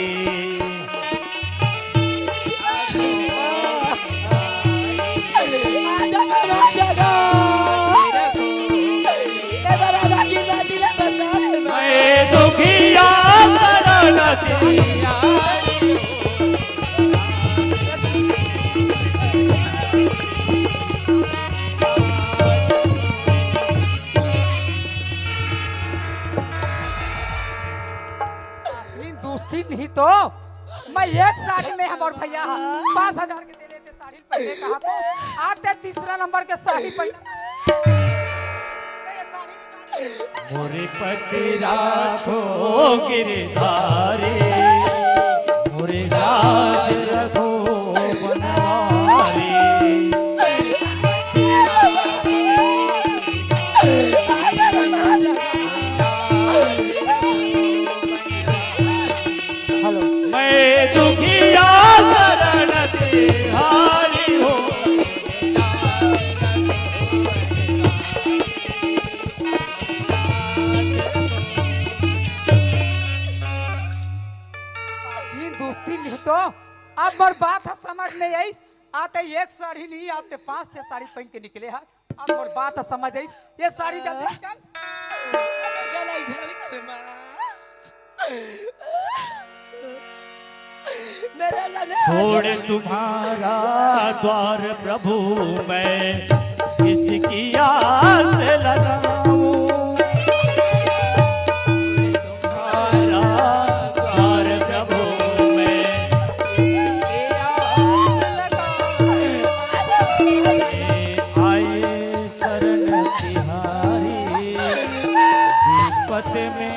मैं दुखिया शरण दिया। लेकिन दोस्ती नहीं तो मैं एक साड़ी में हमर भैया पाँच हजार के दे देते साड़ी पहले कहा तो आते तीसरा नंबर के साड़ी पहना। मोरे पति राखो गिरधारी, मोरे लाज रखो बनवारी। हेलो। मैं दुखिया शरण तिहारी हो। तीन दोस्ती नहीं तो अब मोर बात ह समझ में आई। आते एक साड़ी नहीं, आते पांच से साड़ी पहन के निकले हा। अब मोर बात ह समझ आई, ये साड़ी जल्दी निकाल। छोड़ तुम्हारा द्वार प्रभु मैं किसकी आस लगाऊं। तुम्हारा द्वार प्रभु मैं किसकी आस लगाऊं। आए शरण तिहारी, विपत में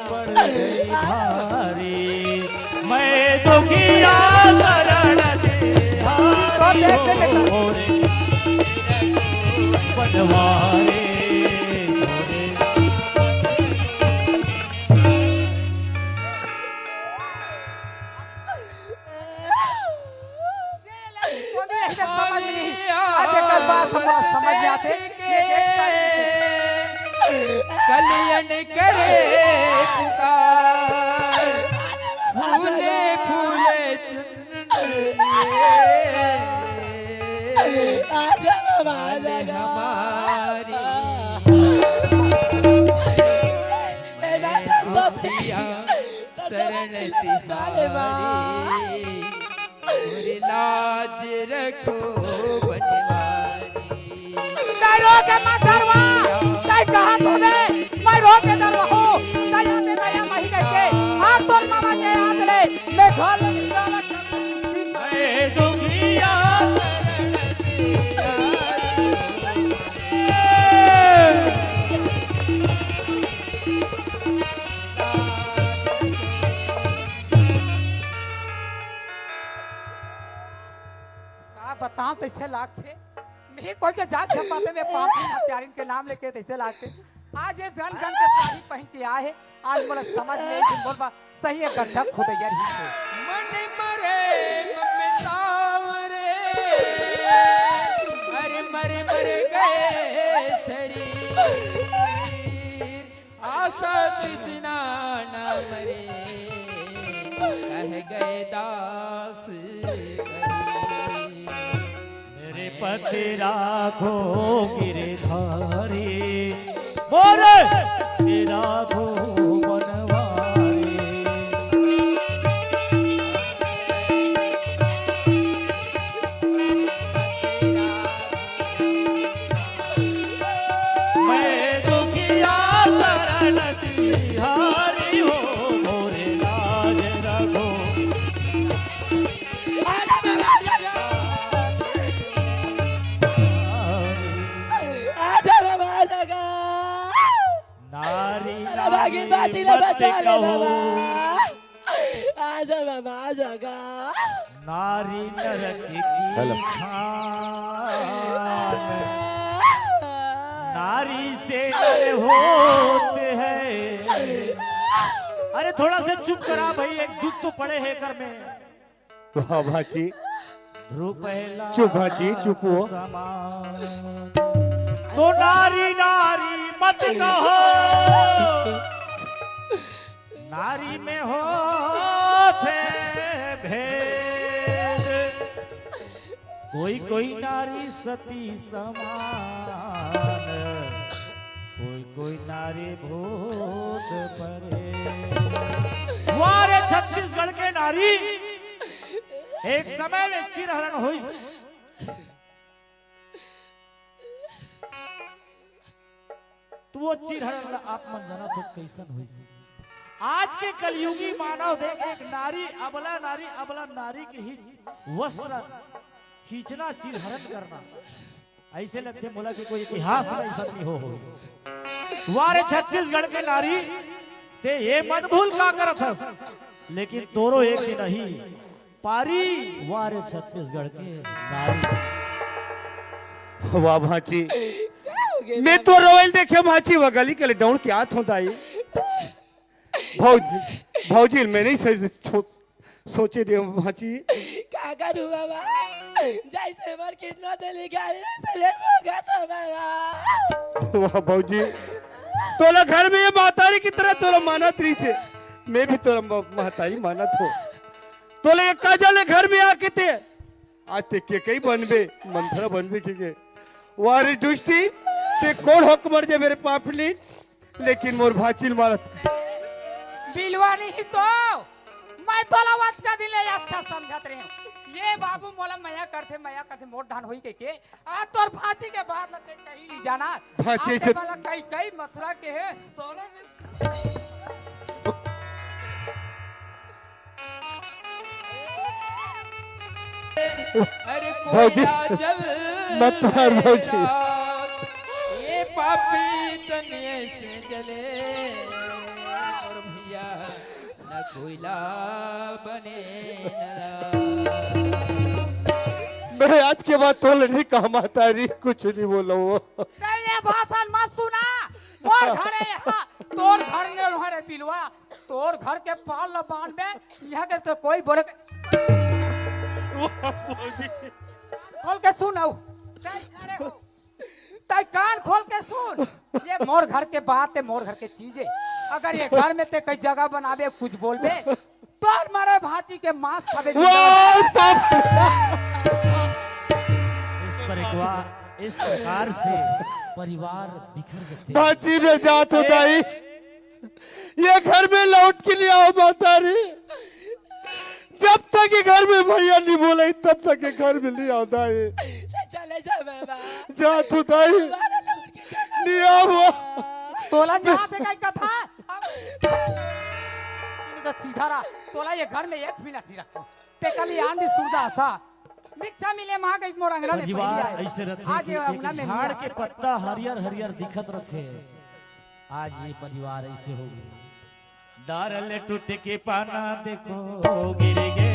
पड़ गई भारी। मैं दुखिया शरण तिहारी हो रे, बनवारे हो रे। समझ नहीं। आज एकर बात हमरा समझ में आथे। ये देख सारी कलियन करे पुकार, फूले फूले चुनरिए। आजा बाबा, आजा। हमारी ए, ना संतोष। शरण तिहारी। मोर लाज रखो बनवारी। तै रो के मत डरवा, तै कहाँ तो दे, मैं रो के डरवा हो, तै आते दया मही कह के, आ तोर मामा के हाथ ले, मैं घर में जाना मैं दुखिया शरण तिहारी। का बताओ, तैसे लागथे। नहीं कोई के जात झपाते में पाँच दिन हत्यारिन के नाम लेके तैसे लागथे। आज ये गन गन के साड़ी पहन के आए हे। आज मोला समझ में आई कि मोर बा सही एक गड्ढा खोदइया रहिस हे। मन मरे ममताव रे, अरे मरे मरे गए शरीर। आशा तृष्णा ना मरे, कह गए दास कबीर। पति राखो गिरधारी, मोरे पति राखो बनवारी। मैं दुखिया शरण तिहारी हो, मोरे लाज रखो। आजा बाबा, आजा गा। नारी, अरे भागिन नारी बाची ले मत बचा ले कहो। बाबा। आजा बाबा, आजा गा। नारी नरक की हेलो। खान, नारी से नर होते हैं। अरे थोड़ा सा चुप करा भाई, एक दुख तो पड़े है घर में। वाह भाची। ध्रुव पहला चुप भाची, चुप हो। समान। तो नारी नारी मत कहो, नारी में होत है भेद। कोई कोई नारी सती समान, कोई कोई नारी भूत परे। वाह रे छत्तीसगढ़ के नारी, एक समय में चिरहरण होइस। तो वो चिरहरण ला आप मन जानत हो कैसन होइस। आज के कलयुगी मानव देख, एक नारी, अबला नारी, अबला नारी के ही वस्त्र खींचना, चिरहरण करना, ऐसे लगथे मोला कि कोई इतिहास में ऐसा नहीं हो, हो। वारे छत्तीसगढ़ के नारी, ते ये मत भूल का करत हस, लेकिन तोरो एक दिन ही पारी, वारे छत्तीसगढ़ के नारी। वाह भाची, मैं तो रोवल देखे भाची, वह गली के ले दौड़ के आत हों दाई। भौजी, भौजी, मैं नहीं सही छो-, सोचे दे भाची। का करूं बाबा, जैसे मोर किस्मत लिखा है, वैसे मैं भोगत हूं बाबा। वाह भौजी, तोला घर में ये महतारी की तरह तोला मानत रही से, मैं भी तोला म-, महतारी मानत हो। तोला ये काजल घर में आके ते आज ते के कई बनबे, मंथरा बनबे के के। वारे दुष्टी, ते कोन हक मर जे मेरे पापनी, लेकिन मोर भाचिल मारत। बिलवा नहीं तो, मैं तोला वत का दिले अच्छा समझत रहे हूँ। ये बाबू मोला मया करथे, मया करथे, मोर धान होई के के। आ तोर भाची के बात ला कहीं, कहीं नहीं जाना। भाची आज से वाला कहीं, कहीं मथुरा के है। सोने से अरे भौजी, कोयला जल मत मार भौजी। मेरा, ये पापी तन ऐसे जले। और भैया, न कोयला बने न राख। मैं आज के बाद तोले नहीं कहा महतारी, कुछ नहीं बोला वो। नहीं, ये भाषण मत सुना। मोर घरे यहाँ, तोर घर में हरे बिलवा। तोर घर के पाल ल बांध में, यहाँ के तो कोई बोले के। वाह, भौजी। खोल के सुन, आओ। तै खड़े हो। तै कान खोल के सुन। ये मोर घर के बात है, मोर घर के चीज है। अगर ये घर में ते कई जगह बनाबे, कुछ बोलबे, तोर मारे भाची के मांस खाबे। वाह, बाप। इस प्रकार, इस प्रकार से परिवार बिखर गए थे। भाची में जात होता ही। ये घर में लौट के नहीं आओ महतारी। जब तक ये घर में भैया नहीं बोले, तब तक ये घर में नहीं आता है। ले जा, ले जा बाबा। जा तू दाई। बाबा, लौट के जा। नहीं आओ। तोला जात हे कई कथा? अब तो सीधा रहा। तोला ये घर में एक मिनट नहीं रखो। ते कल यान दी सुरदासा। भिक्षा मिले माँ गई मोर अंगना में परिवार पहली आए। ऐसे रथे आज कि ये एक अंगना में झाड़ मिला। के पत्ता हरियर हरियर दिखत रथे। आज ये परिवार ऐसे हो गए। डारल टूट के पाना देखो गिर गे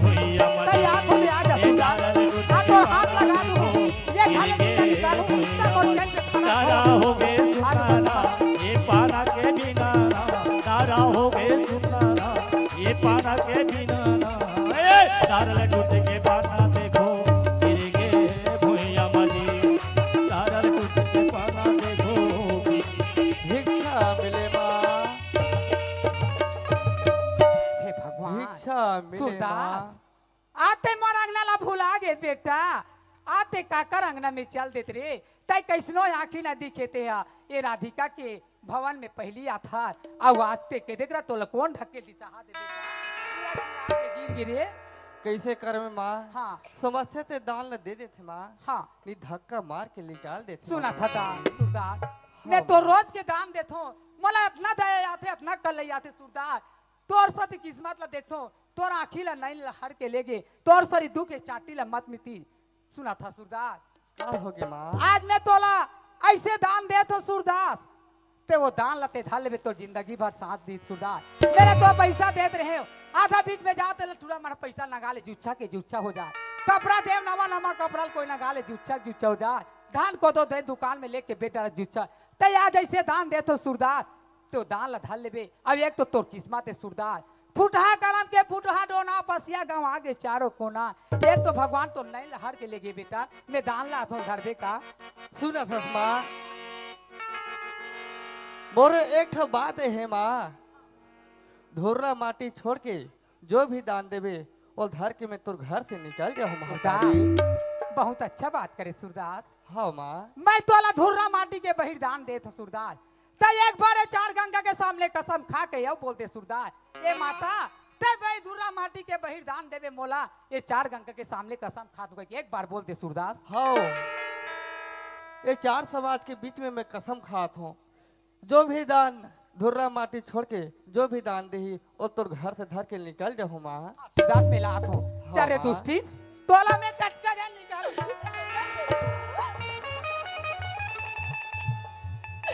भुइया मत। तै आप भी आ जा, ए सुन। डारल टूट हाँ, तो के हाथ पाना लगा दो। देखो ये गिर घर गे निकालो, भुइया तब और मत। चैन से खाना तारा खाओ। हो गए सुनारा, ये पाना के बिना ना। तारा हो गए सुनारा, ये पाना के बिना ना। ए, डारल टूट के पाना देखो गिर गे भुइया मत। डारल टूट के पाना देखो। भिक्षा मिले माँ। हे भगवान। भिक्षा मिले सूरदास, माँ। आते मोर अंगना ला भुला गे बेटा। आते काकर अंगना में चल देत रे, तै कैसनो आँखी न दिखे ते हा। ये राधिका के भवन में पहली आथस, अउ आज ते के देख रहा तोला कौन ढकेल दिस हा दे बेटा। पूरा चिल्ला के गिर गिरे। कैसे करबे माँ? हाँ। समस्या ते दान ल दे देथे माँ। हाँ। नी धक्का मार के निकाल देथे सुना माँ। था दान, सूरदास। हाँ मैं तो माँ। रोज के दान देथों, मोला अतना दया आथे, अतना कलई आथे सूरदास। तोर सती किस्मत ला देखथों, तोर आँखी ला नैन ला हर के लेगे, तोर सरी दुख के चाटी ला मत मिटी। सुना था सूरदास। का होगे माँ? आज मैं तोला ऐसे दान देथों सूरदास, ते वो दान ला ते धर लेबे, तोर जिंदगी भर साथ दी सूरदास। मेरे तो पैसा देत रहे, आधा बीच में जाते ले टूरा मन पैसा नगा ले, जुच्छा के जुच्छा हो जाए। कपड़ा देव नवा नवा कपड़ा कोई नगा ले, जुच्छा के जुच्छा हो जाए। धान कोदो दे दुकान में लेके बेटा जुच्छा। ते आज ऐसे दान देथों सूरदास, तो दान ला धर लेबे। अब एक तो तोर किस्मत हे सूरदास, फुटहा कलम के फुटहा डोना, पसिया गंवा गे चारों कोना। एक तो भगवान तोर नैन ला हर के लेगे बेटा, मैं दान ला आथों धरबे का? सुना थस माँ, मोर एक ठो बात हे माँ, धुर्रा माटी छोड़ के जो भी दान देबे, ओला धर के मैं तोर घर से निकल जाहूँ महतारी। सूरदास, बहुत अच्छा बात करे सूरदास। हाँ माँ। मैं तोला धुर्रा माटी के बहिर दान देथों सूरदास। तै एक बार ये चार गंगा के सामने कसम खा के अउ बोल दे सूरदास, ए माता, तै भाई धुर्रा माटी के बहिर दान देबे मोला, ये चार गंगा के सामने कसम खा दूंगा कि एक बार बोल दे सूरदास। हाँ, ये चार समाज के बीच में मैं कसम खात हूँ, जो भी दान धुर्रा माटी छोड़ के जो भी दान देही, वो तोर घर से धर के निकल जाहूँ माँ। सूरदास, मैं लात हूँ। हाँ, चल रे माँ। दुष्टी, तोला मैं टटका जान निकाल।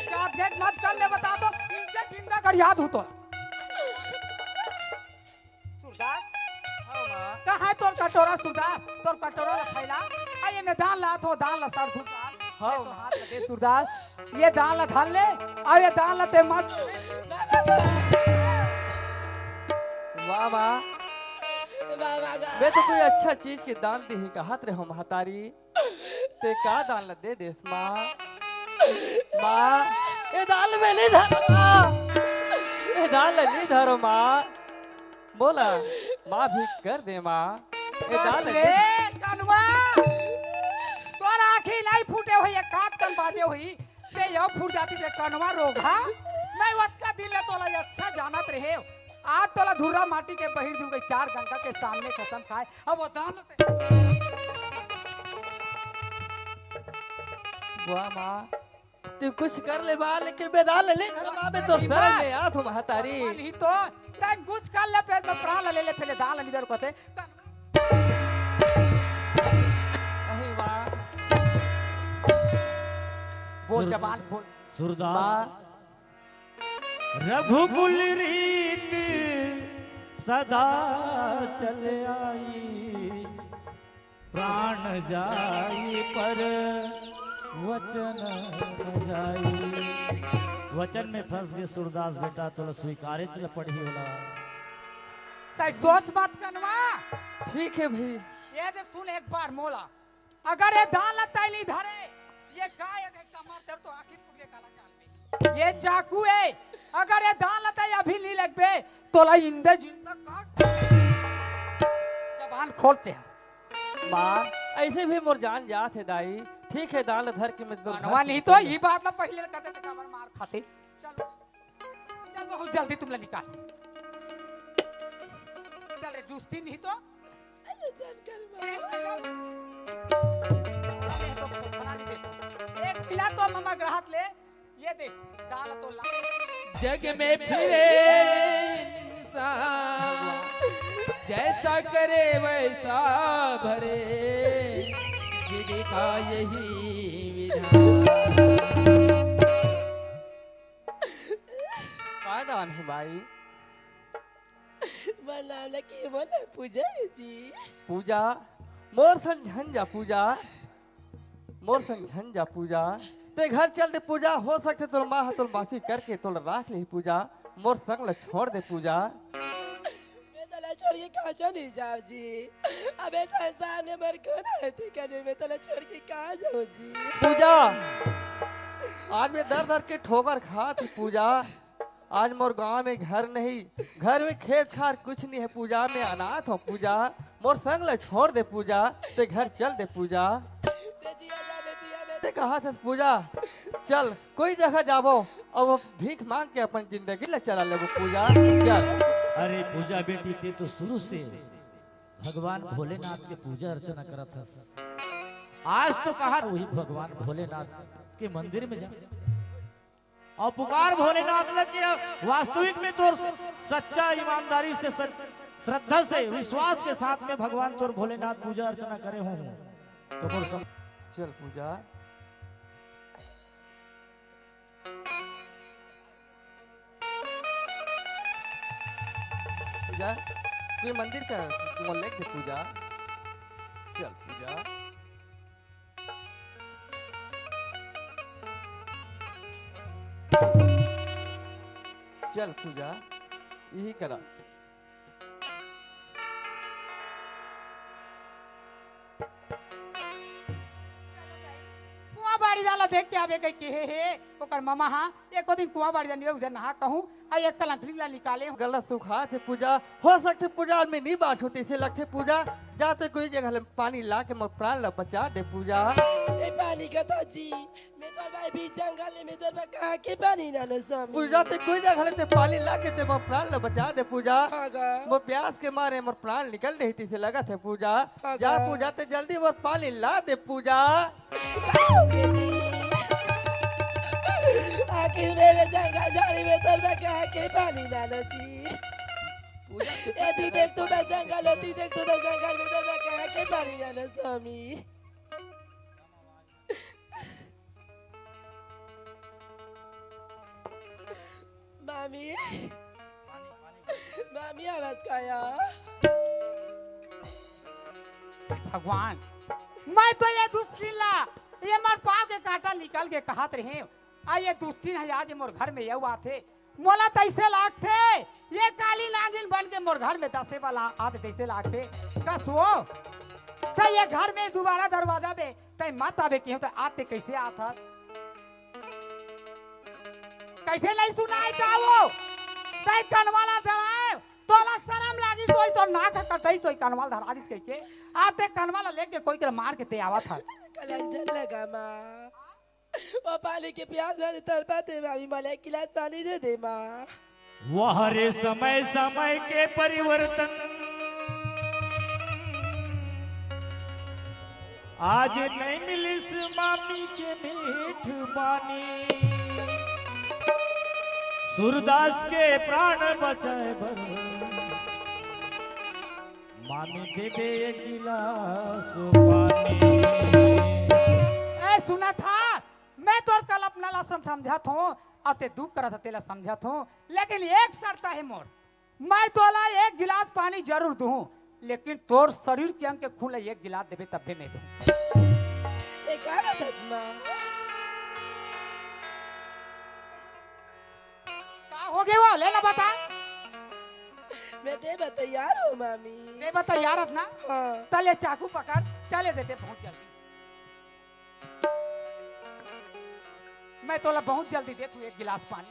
जात देख मत कर ले, बता दो, इनके जिंदा गड़िया दूँ तो। सूरदास, हाँ माँ। कहाँ है तोर कटोरा सूरदास? तोर कटोरा ला फैला। आ ये मैं दान लात हूँ, दान ला सर सूरदास। हाँ ये तो माँ। हाथ लगे सूरदास, ये दान ला धर ले, अउ ये दान ला ते मत। वाह माँ, मैं तो कोई अच्छा चीज के दान देही कहत रहे हूँ महतारी, ते का दान ला दे देस माँ? माँ, ये दान ला मैं नहीं धरो माँ, ये दान ला नहीं धरो माँ, मोला माफ भी कर दे माँ, ये दान ला ले नहीं। कनवा, तोर आँखी नहीं फूटे होही, एक आध कन बाजे होही, ते यो फूट जाती से कनवा रोगहा। मैं ओतका दिन ले तोला ये अच्छा जानत रहे, आज तोला धुर्रा माटी के बहिर दूँ, चार गंगा के सामने कसम खाए। अब वो दान वाह माँ, तू कुछ कर ले माँ, लेकिन मैं दान ले ले, माँ, मैं तो शरण में आत हूँ महतारी। नहीं तो, तै कुछ कर ले, फिर मैं प्राण ले ले, पहले दान ले ले, कहते। नहीं माँ। बोल सुर-, जबान खोल। सूरदास। माँ। रघुकुल रीत सदा चल आई, प्राण जाई पर वचन न जाई। वचन में फंस गे सूरदास बेटा, तोला स्वीकारेच ल पड़ही ओला। तै सोच मत कनवा। ठीक है भाई। ये दे सुन एक बार मोला, अगर ये दान ला तै नहीं धरे, ये गाय अगर कमर तर तो आखिर टूट के काला जान ले। ये चाकू है, अगर ये दान ला तै अभी नहीं लगबे, तोला इंदे जिंदा काट। जबान खोल ते। माँ, ऐसे भी मोर जान जात हे दाई। ठीक है, दान ला धर के मैं तो कनवा नहीं तो ये बात ला पहले करते थे, कमर मार खाते। चलो। चल, बहुत जल्दी तुम ला निकाल। चल रे, दुस्ती नहीं तो। अरे, जान कर मार। अरे, तो खाना नहीं देता। एक मिला तो ममा ग्राहक ले, ये दे, दाल तो ला। जग में फिरे इंसान, जैसा करे वैसा भरे, विधि का यही विधान। का नाम है भाई? मोर नाम ला के बोल ना, पूजा है जी। पूजा, मोर संग झन जा पूजा, मोर संग झन जा पूजा। ते घर चल दे पूजा, हो सकथे तोर माँ ह तोर माफी करके तोर राख लेही पूजा। मोर संग ला छोड़ दे पूजा। मैं तोला छोड़ के कहाँ चली जाव जी? अबे संसार में मोर कोन हे, ठीक है, मैं तोला छोड़ के कहाँ जाव जी? पूजा, आज मैं दर दर के ठोकर खात हूँ पूजा। आज मोर गांव में घर नहीं, घर में खेत खार कुछ नहीं है पूजा। मैं अनाथ हूँ पूजा, मोर संग ला छोड़ दे पूजा, ते घर चल दे पूजा। कहा था पूजा, चल कोई जगह जाबो, अब भीख मांग के अपन जिंदगी ला चला लेबो पूजा। चल। अरे पूजा बेटी, ते तो शुरू से भगवान भोलेनाथ के पूजा अर्चना करत हस। आज तो कहा वही भगवान भोलेनाथ के मंदिर में जा और पुकार भोलेनाथ ला कि वास्तविक में तोर सच्चा ईमानदारी से सच, श्रद्धा से विश्वास के साथ में भगवान तोर भोलेनाथ पूजा अर्चना करे हो तो मोर सम- चल पूजा। पूजा, कोई मंदिर का मोल लेके पूजा। चल पूजा। चल पूजा, यही करा। कुआं बाड़ी डाला देख के आवे गई के हे, हे, ओकर ममा हा, एको दिन कुआं बाड़ी डाली उधर नहा कहूँ, आ एक कलंकरी ला निकाले। गला सुखा थे पूजा, हो सकथे पूजा आदमी नी बात होती से लगथे पूजा, जाते कोई जगह ले पानी ला के मोर प्राण ला बचा दे पूजा। ते पानी का तो जी, मैं तो भाई बीच जंगल में तो मैं कहाँ के पानी ना ना स्वामी। पूजा ते कोई जगह ले ते पानी ला के ते मोर प्राण ला बचा दे पूजा। हाँ गा। मोर प्यास के मारे मोर प्राण निकल रही थी से लगत है पूजा। हाँ जा गा। पूजा ते जल्दी मोर पानी ला दे पूजा। आखिर मेरे जंगल झाड़ी में तो मैं कहाँ के पानी डालो जी। पूजा ए दी देख तू तो जंगल होती, देख तू तो जंगल में तो मैं कहाँ के पानी डालो स्वामी। मामी, मामी आवाज काया। भगवान, मैं तो ये दुष्टिन ला, ये मोर पाँव के कांटा निकल के कहत रहे, आ ये दुष्टिन है आज मोर घर में यऊ आथे, मोला तैसे लागथे, ये काली नागिन बन के मोर घर में दसे वाला आथे तैसे लागथे। कस वो, त ये घर में दोबारा दरवाजा बे, तै मत आबे केहू त आते कैसे आथस? कैसे नहीं सुनाई का वो? तै कनवाला धराए, तोला शरम लागिस होई तो नाक कटई सोई कनवाल धरा दिस कहिके। आते कनवाला लेके कोई के मार के ते आवत हस। कलंक झन लगा माँ। वो पानी के प्यास में तड़पा थे मामी, मला एक गिलास पानी दे दे माँ। वाह रे समय समय के परिवर्तन। आज नहीं मिलिस मामी के मीठ बानी। सूरदास के प्राण बचाए बर मामी दे दे एक गिलास पानी। ए, सुना था, मैं तोर कल्पना ला सम-, समझत हूँ, अउ ते दुख करत ह, तेला समझत हूँ, लेकिन एक शर्त हे मोर, मैं तोला एक गिलास पानी जरूर दूँ, लेकिन तोर शरीर के अंग के खून ला एक गिलास देबे तब्बे मैं दूँ। ये का बात हे माँ? का हो गया वो? ले ला बता। मैं देबे तैयार हूँ मामी। देबे तैयार हस ना? हाँ। तले चाकू पकड़, चले देते बहुत जल्दी। मैं तोला बहुत जल्दी देत हूँ एक गिलास पानी।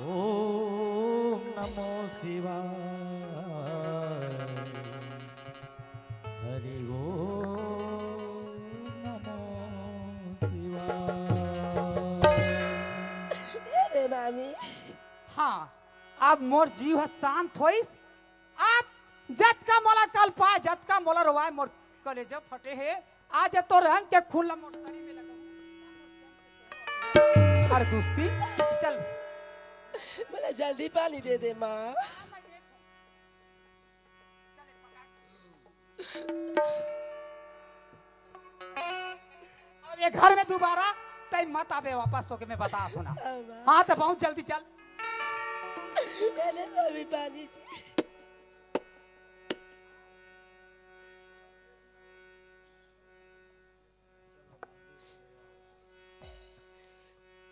ओम नमो शिवाय। हरि ओम नमो शिवाय। ये दे मामी। हाँ, अब मोर जीव ह शांत होइस। आज जतका मोला कलपाए, जतका मोला रोवाए, मोर कलेजा फटे हे। आज तोर अंग के खून ला मोर शरीर में लगा। अरे दुस्ती, चल। मोला जल्दी पानी दे दे माँ। अब ये घर में दोबारा तै मत आबे वापस होके, मैं बतात हूँ ना। हाँ, तो बहुत जल्दी चल। पहले तो अभी पानी जी।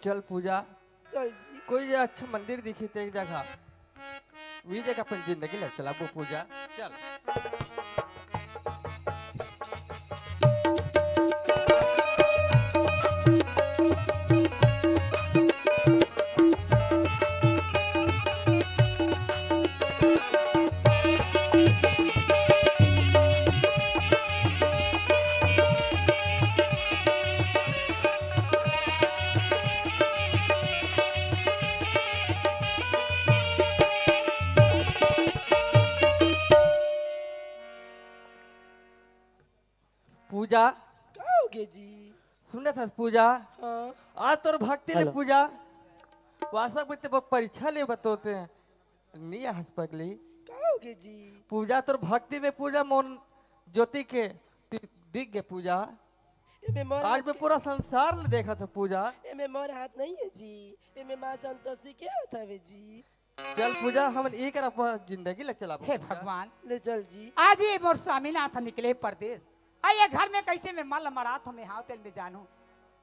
चल पूजा, चल जी। कोई अच्छा मंदिर दिखी ते जगह, वी जगह अपन जिंदगी ला चलाबो पूजा। चल। पूजा। का होगे जी? सुनत हस पूजा? हाँ। आज तोर भक्ति ले हेलो। पूजा। वास्तव में ते बर परीक्षा ले बतोते। नहीं हस पगली। का होगे जी? पूजा तोर भक्ति में पूजा मोर ज्योति के दि-, दिख गे पूजा। एमे मोर आज हाथ मैं के पूरा संसार ले देखत हूँ पूजा। एमे मोर हाथ नहीं है जी, एमे माँ संतोषी के हाथ हवे जी। चल पूजा, हमन एकर अपन जिंदगी ला चलाबो हे पूजा। भगवान, ले चल जी। आज ये मोर स्वामीनाथ निकले परदेस, आ ये घर में कैसे मैं मल मरात हूँ, मैं हाव तेल में जानू।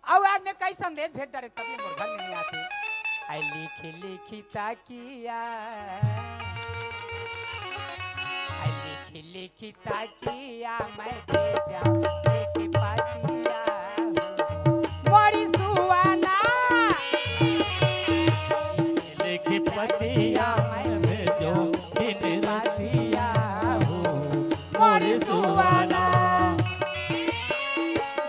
अउ आज मैं कई संदेश भेज डरे तभी मोर घर में नहीं आते। आई लिखी लिखी ताकिया, आई लिखी लिखी ताकिया, मैं भेजा एक पातिया हो। मोरी सुवाना। लिखी पतिया मैं भेजो दिन रतिया हो, मोरी सुवाना।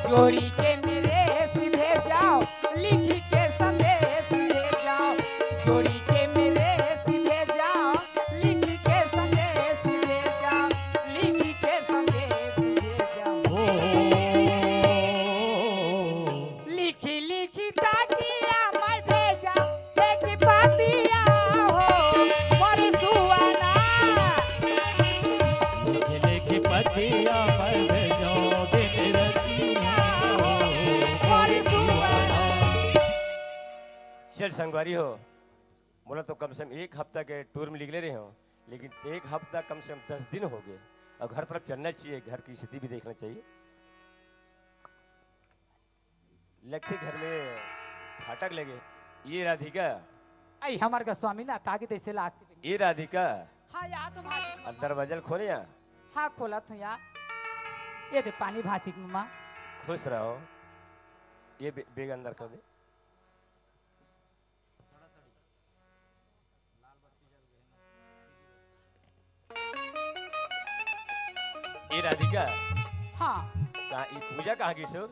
जोड़ी के मेरे सीधे जाओ, लिखी के संदेश ले जाओ। जोड़ी के मेरे सीधे जाओ, लिखी के संदेश ले जाओ। लिखी के संदेश ले जाओ। ओ। लिखी लिखी ताकिया मैं भेजा एक पातिया हो, मोर सुवाना। लिखी लिखी पतिया मैं भेजो दिन रतिया हो, मोर सुवाना। चल संगवारी हो, मोला तो कम से कम एक हफ्ता के टूर में निकले रहे हो, लेकिन एक हफ्ता कम से कम दस दिन हो गए। और घर तरफ चलना चाहिए, घर की स्थिति भी देखना चाहिए। लक्ष्य घर में फाटक लगे। ये राधिका। आई हमार का स्वामीनाथ आगे तैसे लागते। ये राधिका। हाँ, या तो भाई। अब दरवाजा ल खोले या। हाँ, खोला तू या। ये दे पानी भांची के मम्मा। खुश रहो। ये बे-, बेग अंदर कर दे। ए राधिका। हाँ। कहाँ, ई पूजा कहाँ गिस हो?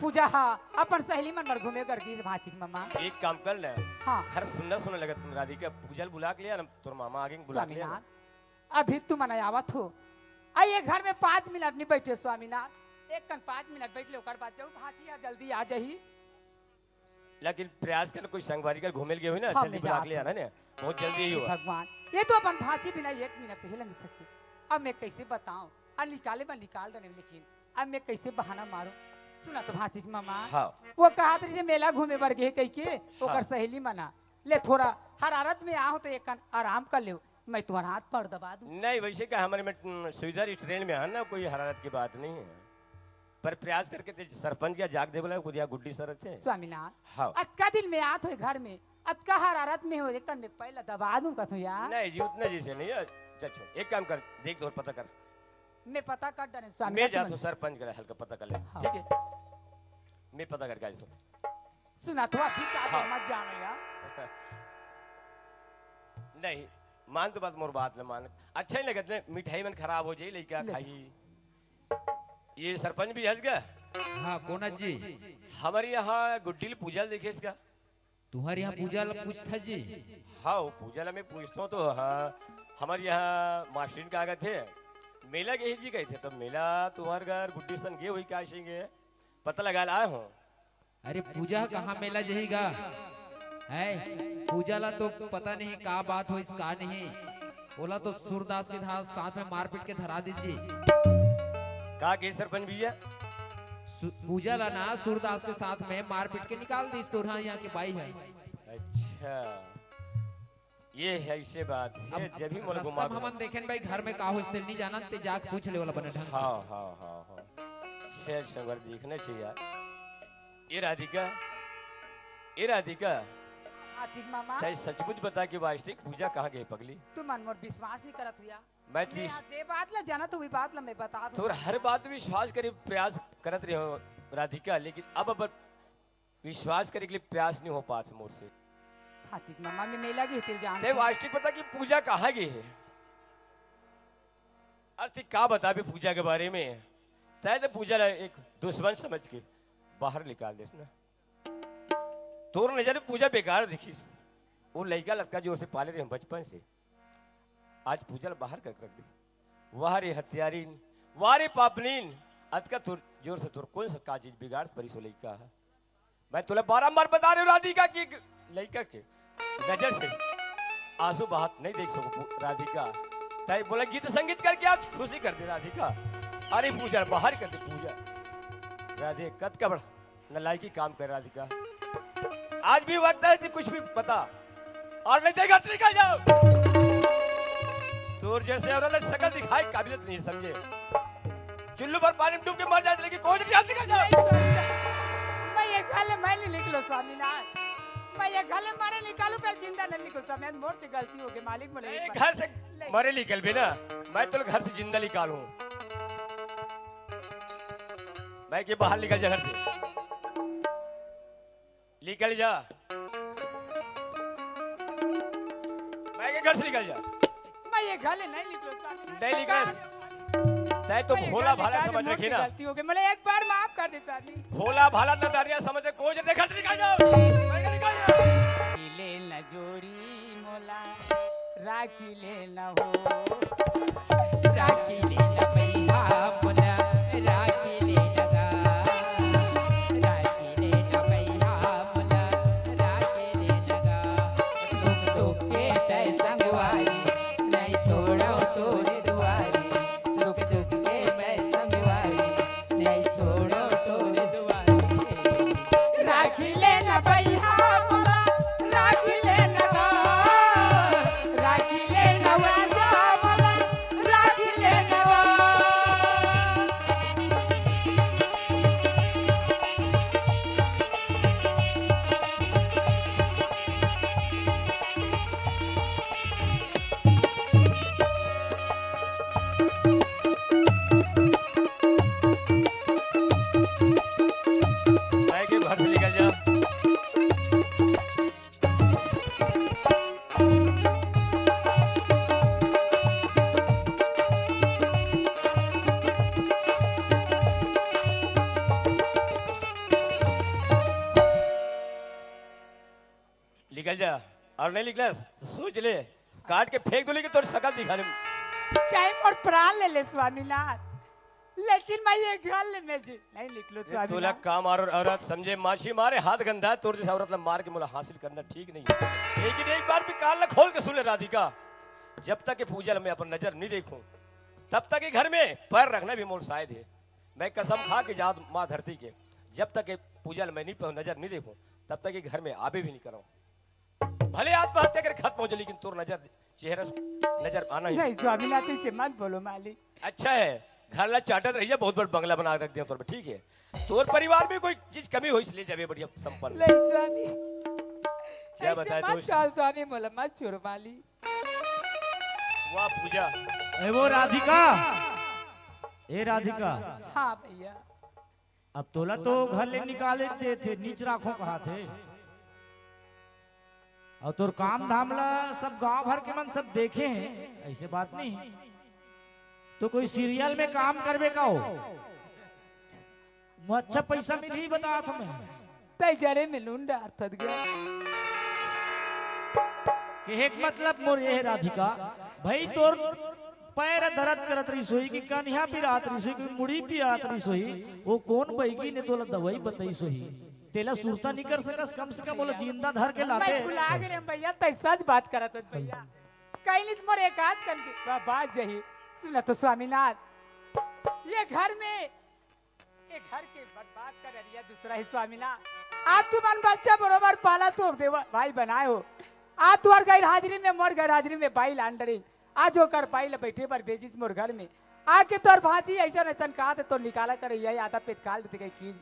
पूजा, हाँ, अपन सहेली मन बर घूमे बर गिस भांची के मम्मा। एक काम कर ना। हाँ। हर सुन्ना सुन्ना लगत तुम राधिका, पूजा ल बुला के ले आ ना, तोर मामा आगे बुला के ले आ ना। स्वामीनाथ, अभी तुमन आवत हो। आ ये घर में पाँच मिनट नहीं बैठे स्वामीनाथ। एक कन पाँच मिनट बैठ ले, ओकर बाद जाऊ भांची यार जल्दी आ जाही। लेकिन प्रयास कर, कोई संगवारी कर घूमे ल गे होही ना, हाँ, जल्दी मैं बुला के ले जात आना हूँ। ने, बहुत जल्दी ही हे हुआ। भगवान, ये तो अपन भांची बिना एक मिनट रह नहीं सकती। अब मैं कैसे बताऊं? अब निकाले बर निकाल देने, लेकिन अब मैं कैसे बहाना मारूं? सुना तो भांची के मम्मा, हाँ। वो कहत रही जे मेला घूमे बर गे कह के, ओकर हाँ। सहेली मन आ। ले थोड़ा हरारत में आहो तो एक कन आराम कर ले। मैं तुम्हारा हाथ पैर दबा दूं। नहीं, वैसे क्या हमारे में, उम, सुविधा रेस्टोरेंट में है ना, कोई हरारत की बात नहीं है। पर प्रयास करके ते सरपंच क्या जाग दे बोला, कुछ या गुड्डी सर थे। स्वामीनाथ, हाँ। अतका दिन में आत हो घर में, अतका हरारत में हो, एक कन में पैर ला दबा दूं का तू यार? नहीं जी, उतना जैसे नहीं है। चल छोड़, एक काम कर, देख दो, पता कर। मैं पता कर डरे स्वामी, मैं जात हूँ सरपंच का हल्का पता कर ले, हाँ। ठीक है? मैं पता करके आ जाता हूँ। सुना तो अभी का हाँ। मत जाना यार। नहीं, मान तो बात, मोर बात न मान। अच्छा ही लगत ने, मिठाई मन खराब हो जाई, लइका ले। खाई। ये सरपंच भी हंस गया। हाँ, कोन जी? हमारे यहाँ गुड्डी ल पूजा ल देखे इसका। तुम्हारे यहाँ पूजा ल पूछता जी? हाँ, वो पूजा ल मैं पूछता हूँ तो हाँ, हमारे यहाँ मास्टरिन का आगत है, मेला गए जी गए थे, तो मेला तुम्हारे घर गुड्डी सन गए हुई क्या सिंगे, पता लगा लाए हो। अरे पूजा कहाँ मेला जही गा? है पूजा ला तो पता नहीं का बात होइस का नहीं, ओला तो सूरदास के धा-, साथ में मारपीट के धरा दीस जी। का के सरपंच भैया? सु-, पूजा ला ना सूरदास के साथ में मारपीट के निकाल दीस तोर यहाँ के बाई है। अच्छा, ये है, ऐसे बात है, अब जब ही मोला अब घुमा सब दो। हमन देखेन भाई घर में का होइस तेल नहीं जानन, ते जाके पूछ ले वाला बने ढंग से। हाँ, हाँ, हाँ, हाँ। शेर संवर देखना चाहिए यार। ए राधिका, ए राधिका, हाँ, ठीक मामा। तै सचमुच बता कि वास्तविक पूजा कहाँ गई पगली? तुमन मोर विश्वास नहीं करत हुआ। मैं तो मैं विश- आज जे बात ला जानत हूँ, वही बात ला मैं बता दूँ। तोर हर बात विश्वास करे प्रयास करत रहे हो राधिका, लेकिन अब, अब विश्वास करे के लिए प्रयास नहीं हो पात मोर से। हाँ, ठीक मामा, मैं मेला गई थी जान तै से। वास्तविक बता कि पूजा कहाँ गई है? अरे, तै का बताबे पूजा के बारे में? तै तो पूजा ला एक दुश्मन समझ के बाहर निकाल देस ना। तोर नजर में पूजा बेकार दिखिस। वो लइका लतका जोर से पाले रहे हम बचपन से। आज पूजा ला बाहर कर रख दे। वाह रे हत्यारिन, वाह रे पापनिन, अतका तोर जोर से तोर कौन सा का चीज बिगाड़ परिस हो लइका ह? मैं तोला बारंबार बता रहे हो राधिका कि लइका के नजर से आंसू बहात नहीं देख सको राधिका। तैं बोला गीत संगीत करके आज खुशी कर दे राधिका। अरे पूजा बाहर कर दे पूजा। राधे कतका बड़ा नलायकी काम कर राधिका। आज भी वक्त है कि कुछ भी बता और नहीं तो घर से निकल जाओ। तोर जैसे औरत ला सकल दिखाए काबिलियत नहीं समझे। चुल्लू भर पानी में डूब के मर जाए लेकिन कोई नहीं निकल जाओ। मैं ये घर ले मैं नहीं निकलो स्वामीनाथ। मैं ये घर ले मारे निकालू पर जिंदा नहीं निकलो स्वामी। मोर से गलती हो गई मालिक बोले नहीं, घर से मरे निकल भी ना। मैं तो घर से जिंदा निकालू। मैं के बाहर निकल जा घर से। निकल जा। मैं के घर से निकल जा। मैं ये घर ले नहीं निकलो स्वामी। नहीं निकलो। तैं तो भोला भाला समझ रखे ना। गलती हो गई, मैंने एक बार माफ कर दे स्वामी। भोला भाला नदारिया समझ के कोई जल्दी घर से निकल जाओ। मैं के निकल जा। ले न जोड़ी मोला राखी ले न हो। राखी ले न भैया मोला राखी ले न गा। राखी ले न भैया मोला राखी ले न गा। सुख दुख के तै संगवारी नहीं छोड़ो तोरे दुआरी। सुख दुख के मैं संगवारी नहीं छोड़ो तोरे दुआरी। राखी ले न भैया मोला राखी ले न गा। राखी ले न भैया मोला राखी ले न गा। भाई के घर से निकल जा। निकल जा। और नहीं निकलस, सोच ले, काट के फेंक दो, लेकिन तोर सकल दिखाने में। चाहे मोर प्राण ले ले स्वामीनाथ, लेकिन मैं ये घर ले में जी नहीं निकलो ये स्वामीनाथ। तोला काम और औरत समझे, माछी मारे हाथ गंदा है, तोर जैसे औरत ला मार के मोला हासिल करना ठीक नहीं है। लेकिन एक बार भी कान ला खोल के सुन ले राधिका, जब तक ये पूजा ला मैं अपन नजर नहीं देखूं, तब तक ये घर में पैर रखना भी मोर शायद है। मैं कसम खा के जात माँ धरती के, जब तक ये पूजा ला मैं नहीं प-, नजर नहीं देखूं, तब तक ये घर में आबे भी नहीं करो। भले आत्महत्या करके खत्म हो जाए, लेकिन तोर नजर, चेहरा, नजर आना ही। नहीं स्वामीनाथ, इसे मत बोलो मालिक। अच्छा है, घर ला चाटत रहिए, बहुत बड़ बंगला बना रख दिया तोर पे, ठीक है। तोर परिवार में कोई चीज कमी हो, इसलिए जाबे बढ़िया संपन्न। नहीं स्वामी, क्या ऐसे बताए मत दोस्त? कहो स्वामी, मोला मत छोड़ो मालिक। वाह पूजा। ए वो राधिका, ए राधिका। हाँ भैया। अब तोला तो घर ले निकाले देथे, नीच राखो कहाथे। अउ तोर काम धाम ला सब गांव भर के मन सब देखे हैं, ऐसे बात नहीं। तो कोई सीरियल में काम करबे का हो? मो अच्छा पैसा मिलही बतात हंव मैं। तै जरे में लून डारथस गा। कहे के मतलब मोर ये हे राधिका, भाई तोर पैर दरद करत रहिस होही कि कनिहा पिरात रहिस होही कि मुड़ी पिरात रहिस होही, वो कोन बइगी ने तोला दवाई बतइस होही, तेला सुरता नइ कर सकस, कम से कम ओला जिंदा धर के लाते। मैं भुला गे रेहेंव भैया, तै सच बात करत हस भैया। कहीं नहीं मोर एक आध कन के बा-, बात जही। सुन तो स्वामीनाथ, ये घर में ये घर के बर्बाद कर रिया दूसरा ही स्वामीनाथ। आज तुमन बच्चा बरोबर पाला तो देवा भाई बनाए हो। आज तुहर गैर हाजिरी में, मोर गैर हाजिरी में बाई लान डरे। आज ओकर बाई ला बैठे बर भेजिस मोर घर में। आके तोर भांची अइसन अइसन कहा थे तो निकाला करे, यही आधा पेट काल देते गई की।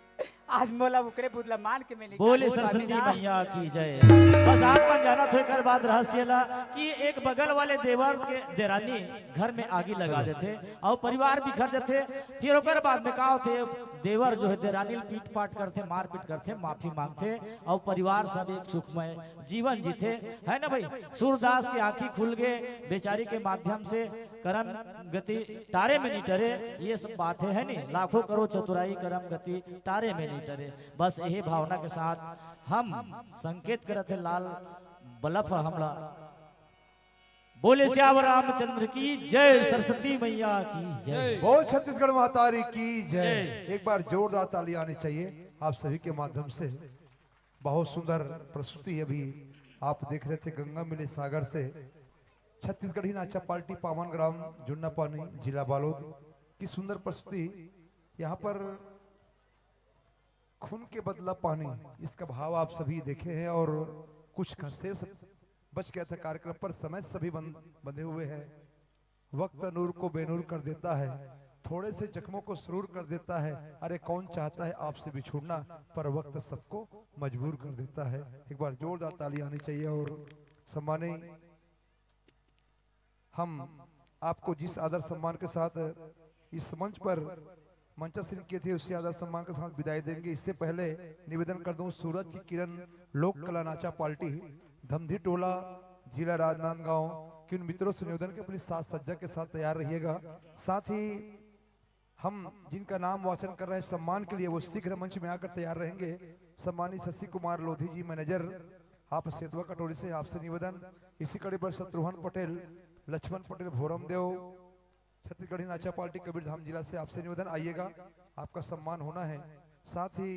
आज मोला उकरे बुदला मान के मैं निकाल बोले सरस्वती स्वामीनाथ। मैया की जय। बस आप मन जानत हो एकर बाद रहस्य ला कि एक बगल वाले देवर के देरानी घर में आगी लगा देथे। अउ परिवार बिखर जथे। फिर ओकर बाद में का होथे, देवर जो है देरानी ल पीट पाट करथे, मारपीट करथे, माफी मांगथे, अउ परिवार सब एक सुखमय जीवन जीथे, है ना भाई? सूरदास के आंखी खुल गे बेचारी के माध्यम से, करम गति टारे में नहीं टरे, ये सब बात है, है नहीं? लाखों करो चतुराई, करम गति टारे में नहीं टरे। बस यही भावना के साथ हम संकेत करत हे लाल बलफ हमला बोले सियावर रामचंद्र की जय, सरस्वती मैया की जय। बोल छत्तीसगढ़ महतारी की जय। जय। एक बार जोरदार ताली आनी चाहिए आप सभी के माध्यम से। बहुत सुंदर प्रस्तुति अभी आप देख रहे थे गंगा मिले सागर से। छत्तीसगढ़ी नाचा पार्टी पावन ग्राम जुन्नापानी, जिला बालोद की सुंदर प्रस्तुति। यहाँ पर खून के बदला पानी, इसका भाव आप सभी देखे हैं और कुछ का शेष बच गया था कार्यक्रम पर, समय सभी बंद, बंधे हुए हैं। वक्त नूर को बेनूर कर देता है, थोड़े से जख्मों को सुरूर कर देता है। अरे कौन चाहता है आपसे बिछुड़ना, पर वक्त सबको मजबूर कर देता है। एक बार जोरदार ताली आनी चाहिए। और सम्मानी, हम आपको जिस आदर सम्मान के साथ इस मंच पर मंचासीन किए थे, उसी आदर सम्मान के साथ विदाई देंगे। इससे पहले निवेदन कर दूं, सूरज की किरण लोक कला नाचा पार्टी, धमधी टोला, जिला राजनांदगांव, कि उन मित्रों से निवेदन के अपनी साज सज्जा के साथ तैयार रहिएगा। साथ ही हम जिनका नाम वाचन कर रहे हैं सम्मान के लिए, वो शीघ्र मंच में आकर तैयार रहेंगे। सम्मानित शशि कुमार लोधी जी, मैनेजर, आप सेतवा कटोरी से, आपसे निवेदन। इसी कड़ी पर शत्रुघ्न पटेल, लक्ष्मण पटेल, भोरम देव, छत्तीसगढ़ी नाचा पार्टी कबीरधाम जिला से, आपसे निवेदन, आइएगा, आपका सम्मान होना है। साथ ही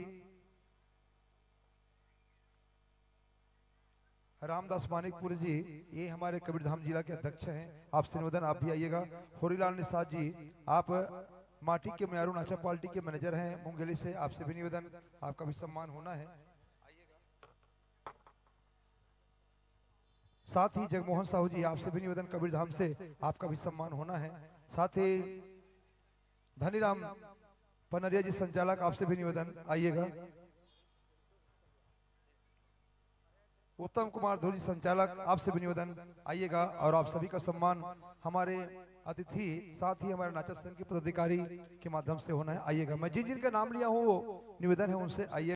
रामदास मानिकपुर जी, ये हमारे कबीरधाम जिला के अध्यक्ष हैं, आपसे निवेदन, आप भी आइएगा। होरीलाल निषाद जी, आप माटी के म्यारू नाचा पार्टी के मैनेजर हैं मुंगेली से, आपसे भी निवेदन, आपका भी सम्मान होना है। साथ ही जगमोहन साहू जी, आपसे भी निवेदन, कबीरधाम से, आपका भी सम्मान होना है। साथ ही धनीराम पनरिया जी संचालक, आपसे भी निवेदन, आइएगा। उत्तम कुमार धुरी संचालक, आपसे भी निवेदन, आइएगा और आप सभी का सम्मान हमारे अतिथि, साथ ही हमारे नाचक संघ के पदाधिकारी के माध्यम से होना है। आइएगा, मैं जिन जिन का नाम लिया हूँ, वो निवेदन है उनसे, आइए।